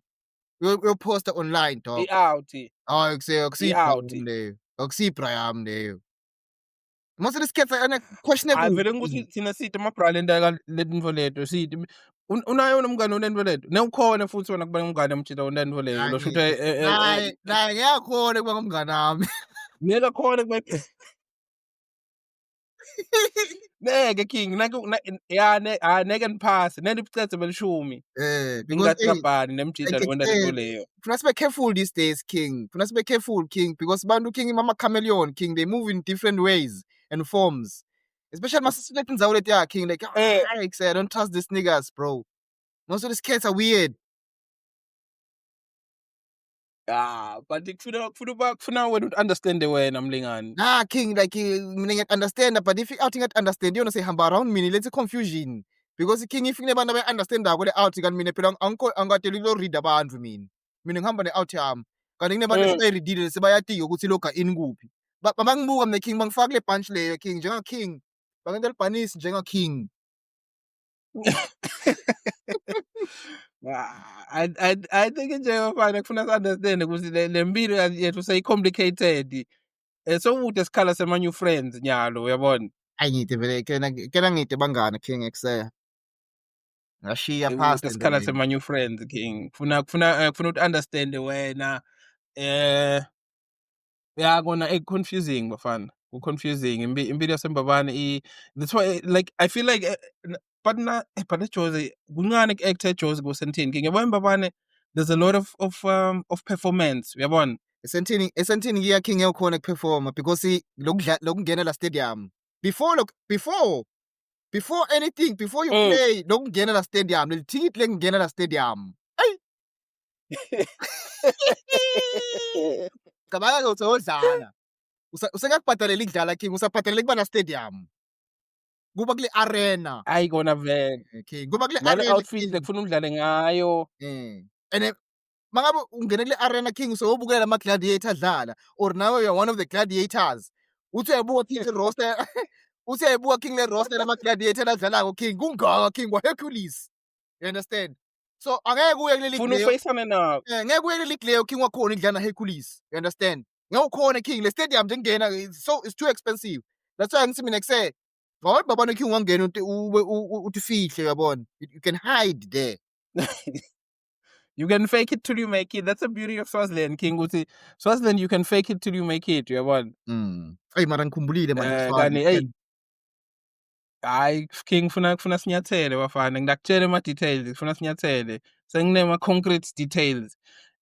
uyoposta online, dog. I-out. Hayi, kuse I-out. akusiyi leyo, akusiyi-bra yami leyo. Most of these kids are questionable. Hayi vele, ngikuthi thina sithi amabra lento lento leto sithi unayo nomngane onento leto newukhona futhi wena kuba umngane umjita onento leyo lo shutha. Naye naye ngiyakhona kuba ngumngane wami. Ngeke khona kuba neke, king, nake ya ne ah neke niphase nene ibucethe belishumi. Because ingati kabani nemjita like, wena lento leyo. Funa sibe careful these days, king. Funa sibe careful, king, because bantu, king, mama chameleon, king, they move in different ways and forms. Especially masisiletha indzawo letiya, king, like, I don't trust these niggas, bro. Most of these kids are weird. Ah, but kufuna wena understand wena, mlingani. Nah, king, like, mina ngiya-understand, but if i-out ingathi-understand yona seyihamba around mina iletha i-confusion. Because, king, if kunebantu abayi-understandako le out, kanti mina phela angikho, angikadeli kulo-read abantu mina. Mina ngihamba ne-out yami. Kanti kunebantu esebayireadile, sebayatiyo ukuthi loga in kuphi. Bangibuka mina, king, bangifaka kule bunch leyo, king, njenga king. Bangenta libhanisi njenga king. Ah, I think nje bafana kufuna si-understand ukuthi le mpilo yethu seyi-complicated. Sowude isikhala sema new friends nyalo, uyabona. Ayi, ngide vele kena ngide bangani, king, ekusaya. Ngashiya past. Kude isikhala sema new friends, king. Kufuna ukuthi understand wena, ya kona confusing, bafana. Ku confusing impilo yaseMbabane i that's why, like, I feel like but na but eJozi kuncane ku-act eJozi kuSentini, king, yabo. eMbabane there's a lot of performance, uyabona. Esentini kuya, king, yakhona kuperforma because lokudla lokungena la stadium before, look, before anything, before you play, lokungena la stadium, leli ticket lekungena la stadium. Ay, cabanga ke uthi odlala usengakubhadalela ikudlala, king, usabhadalela kuba na stadium, kuba kule arena. Ayi kona vele. King, kuba kule nale arena, outfit king. Lekufuna udlale ngayo. And mangabe ungena kule arena, king, usowubukela ama gladiator adlala, or now you're one of the gladiators. Uthi uyayibuka, king, roster, uthi uyayibuka, king, le roster lama gladiator adlalako, king, kungaka, king, wa Hercules, you understand? So angeke uye kuleli funa leyo ufeyisane nabo. Ngeke uye kuleli leyo, king, wakhona idlala na Hercules, you understand? Ngeke ukhone, king, le stadium nje kungena so it's too expensive. That's why ngithi mina kuse ngoba babona, king, ungangena uthi ube uthi fihle, uyabona, you can hide there. You can fake it till you make it. That's the beauty of Swaziland, king, ukuthi Swaziland you can fake it till you make it, uyabona. Eyi, mara ngikhumbulile manje Swazi. Kani hey, hayi king, kufuna sinyathele, bafana, ngidakutshela ama details, kufuna sinyathele, senginema concrete details.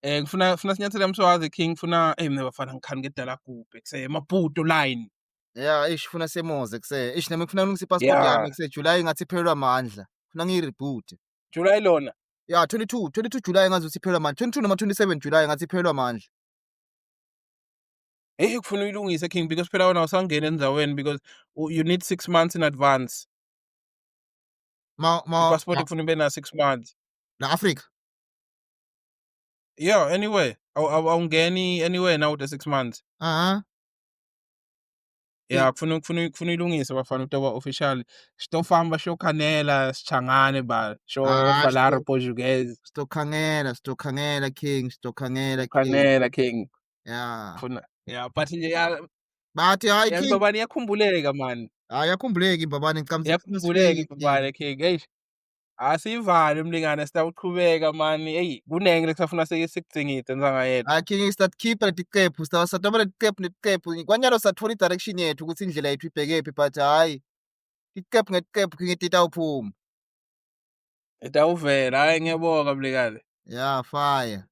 Ngifuna sinyathele Mswazi King, ngifuna mina bafana ngikhani ngedala gubhe kuse Maputo line. Yeah, ish, funa semoze kuse. Ish, nami ngifuna ukulungisa i-passport yami kuse July, ngathi iphelelwa amandla. Funa ngiyi-reboot. July lona. Yeah, 22 July ngazi ukuthi iphelelwa amandla. 22 noma 27 July ngathi iphelelwa amandla. Hey, kufuna uyilungise, King, because phela wena awusangena endzaweni because you need 6 months in advance. Ma ma I-passport kufuna ube na 6 months. La Africa. Yeah, anyway, awungeni anywhere now with the 6 months. Yeah, kufuna uyilungise bafana, utoba official. Sitofamba shokhanela sichangane ba sho Ah, falar Portuguese. Sitokhangela, sitokhangela, King, sitokhangela, King. Khanela, King. Yeah. Kufuna, yeah, but nje ya. Bathi hayi, Ya. King. Imbabane iyakhumbuleka, man. Hayi, yakhumbuleka imbabane, ngicamza. Iyakhumbuleka imbabane, King. Eish. Asivale mlingane, sitawuqhubeka mani. Hey, kunengi lekusafuna sike sikudzingide ntsanga yethu. Hayi King, sikhipha letiqephu, satoba letiqephu netiqephu. Kwanyalo sathola i-direction yethu ukuthi indlela yethu ibhekephi, but hayi, iqephu ngetiqephu, King, titawuphuma. Itawuvela, hayi, ngiyabonga mlingane. Yeah, fire.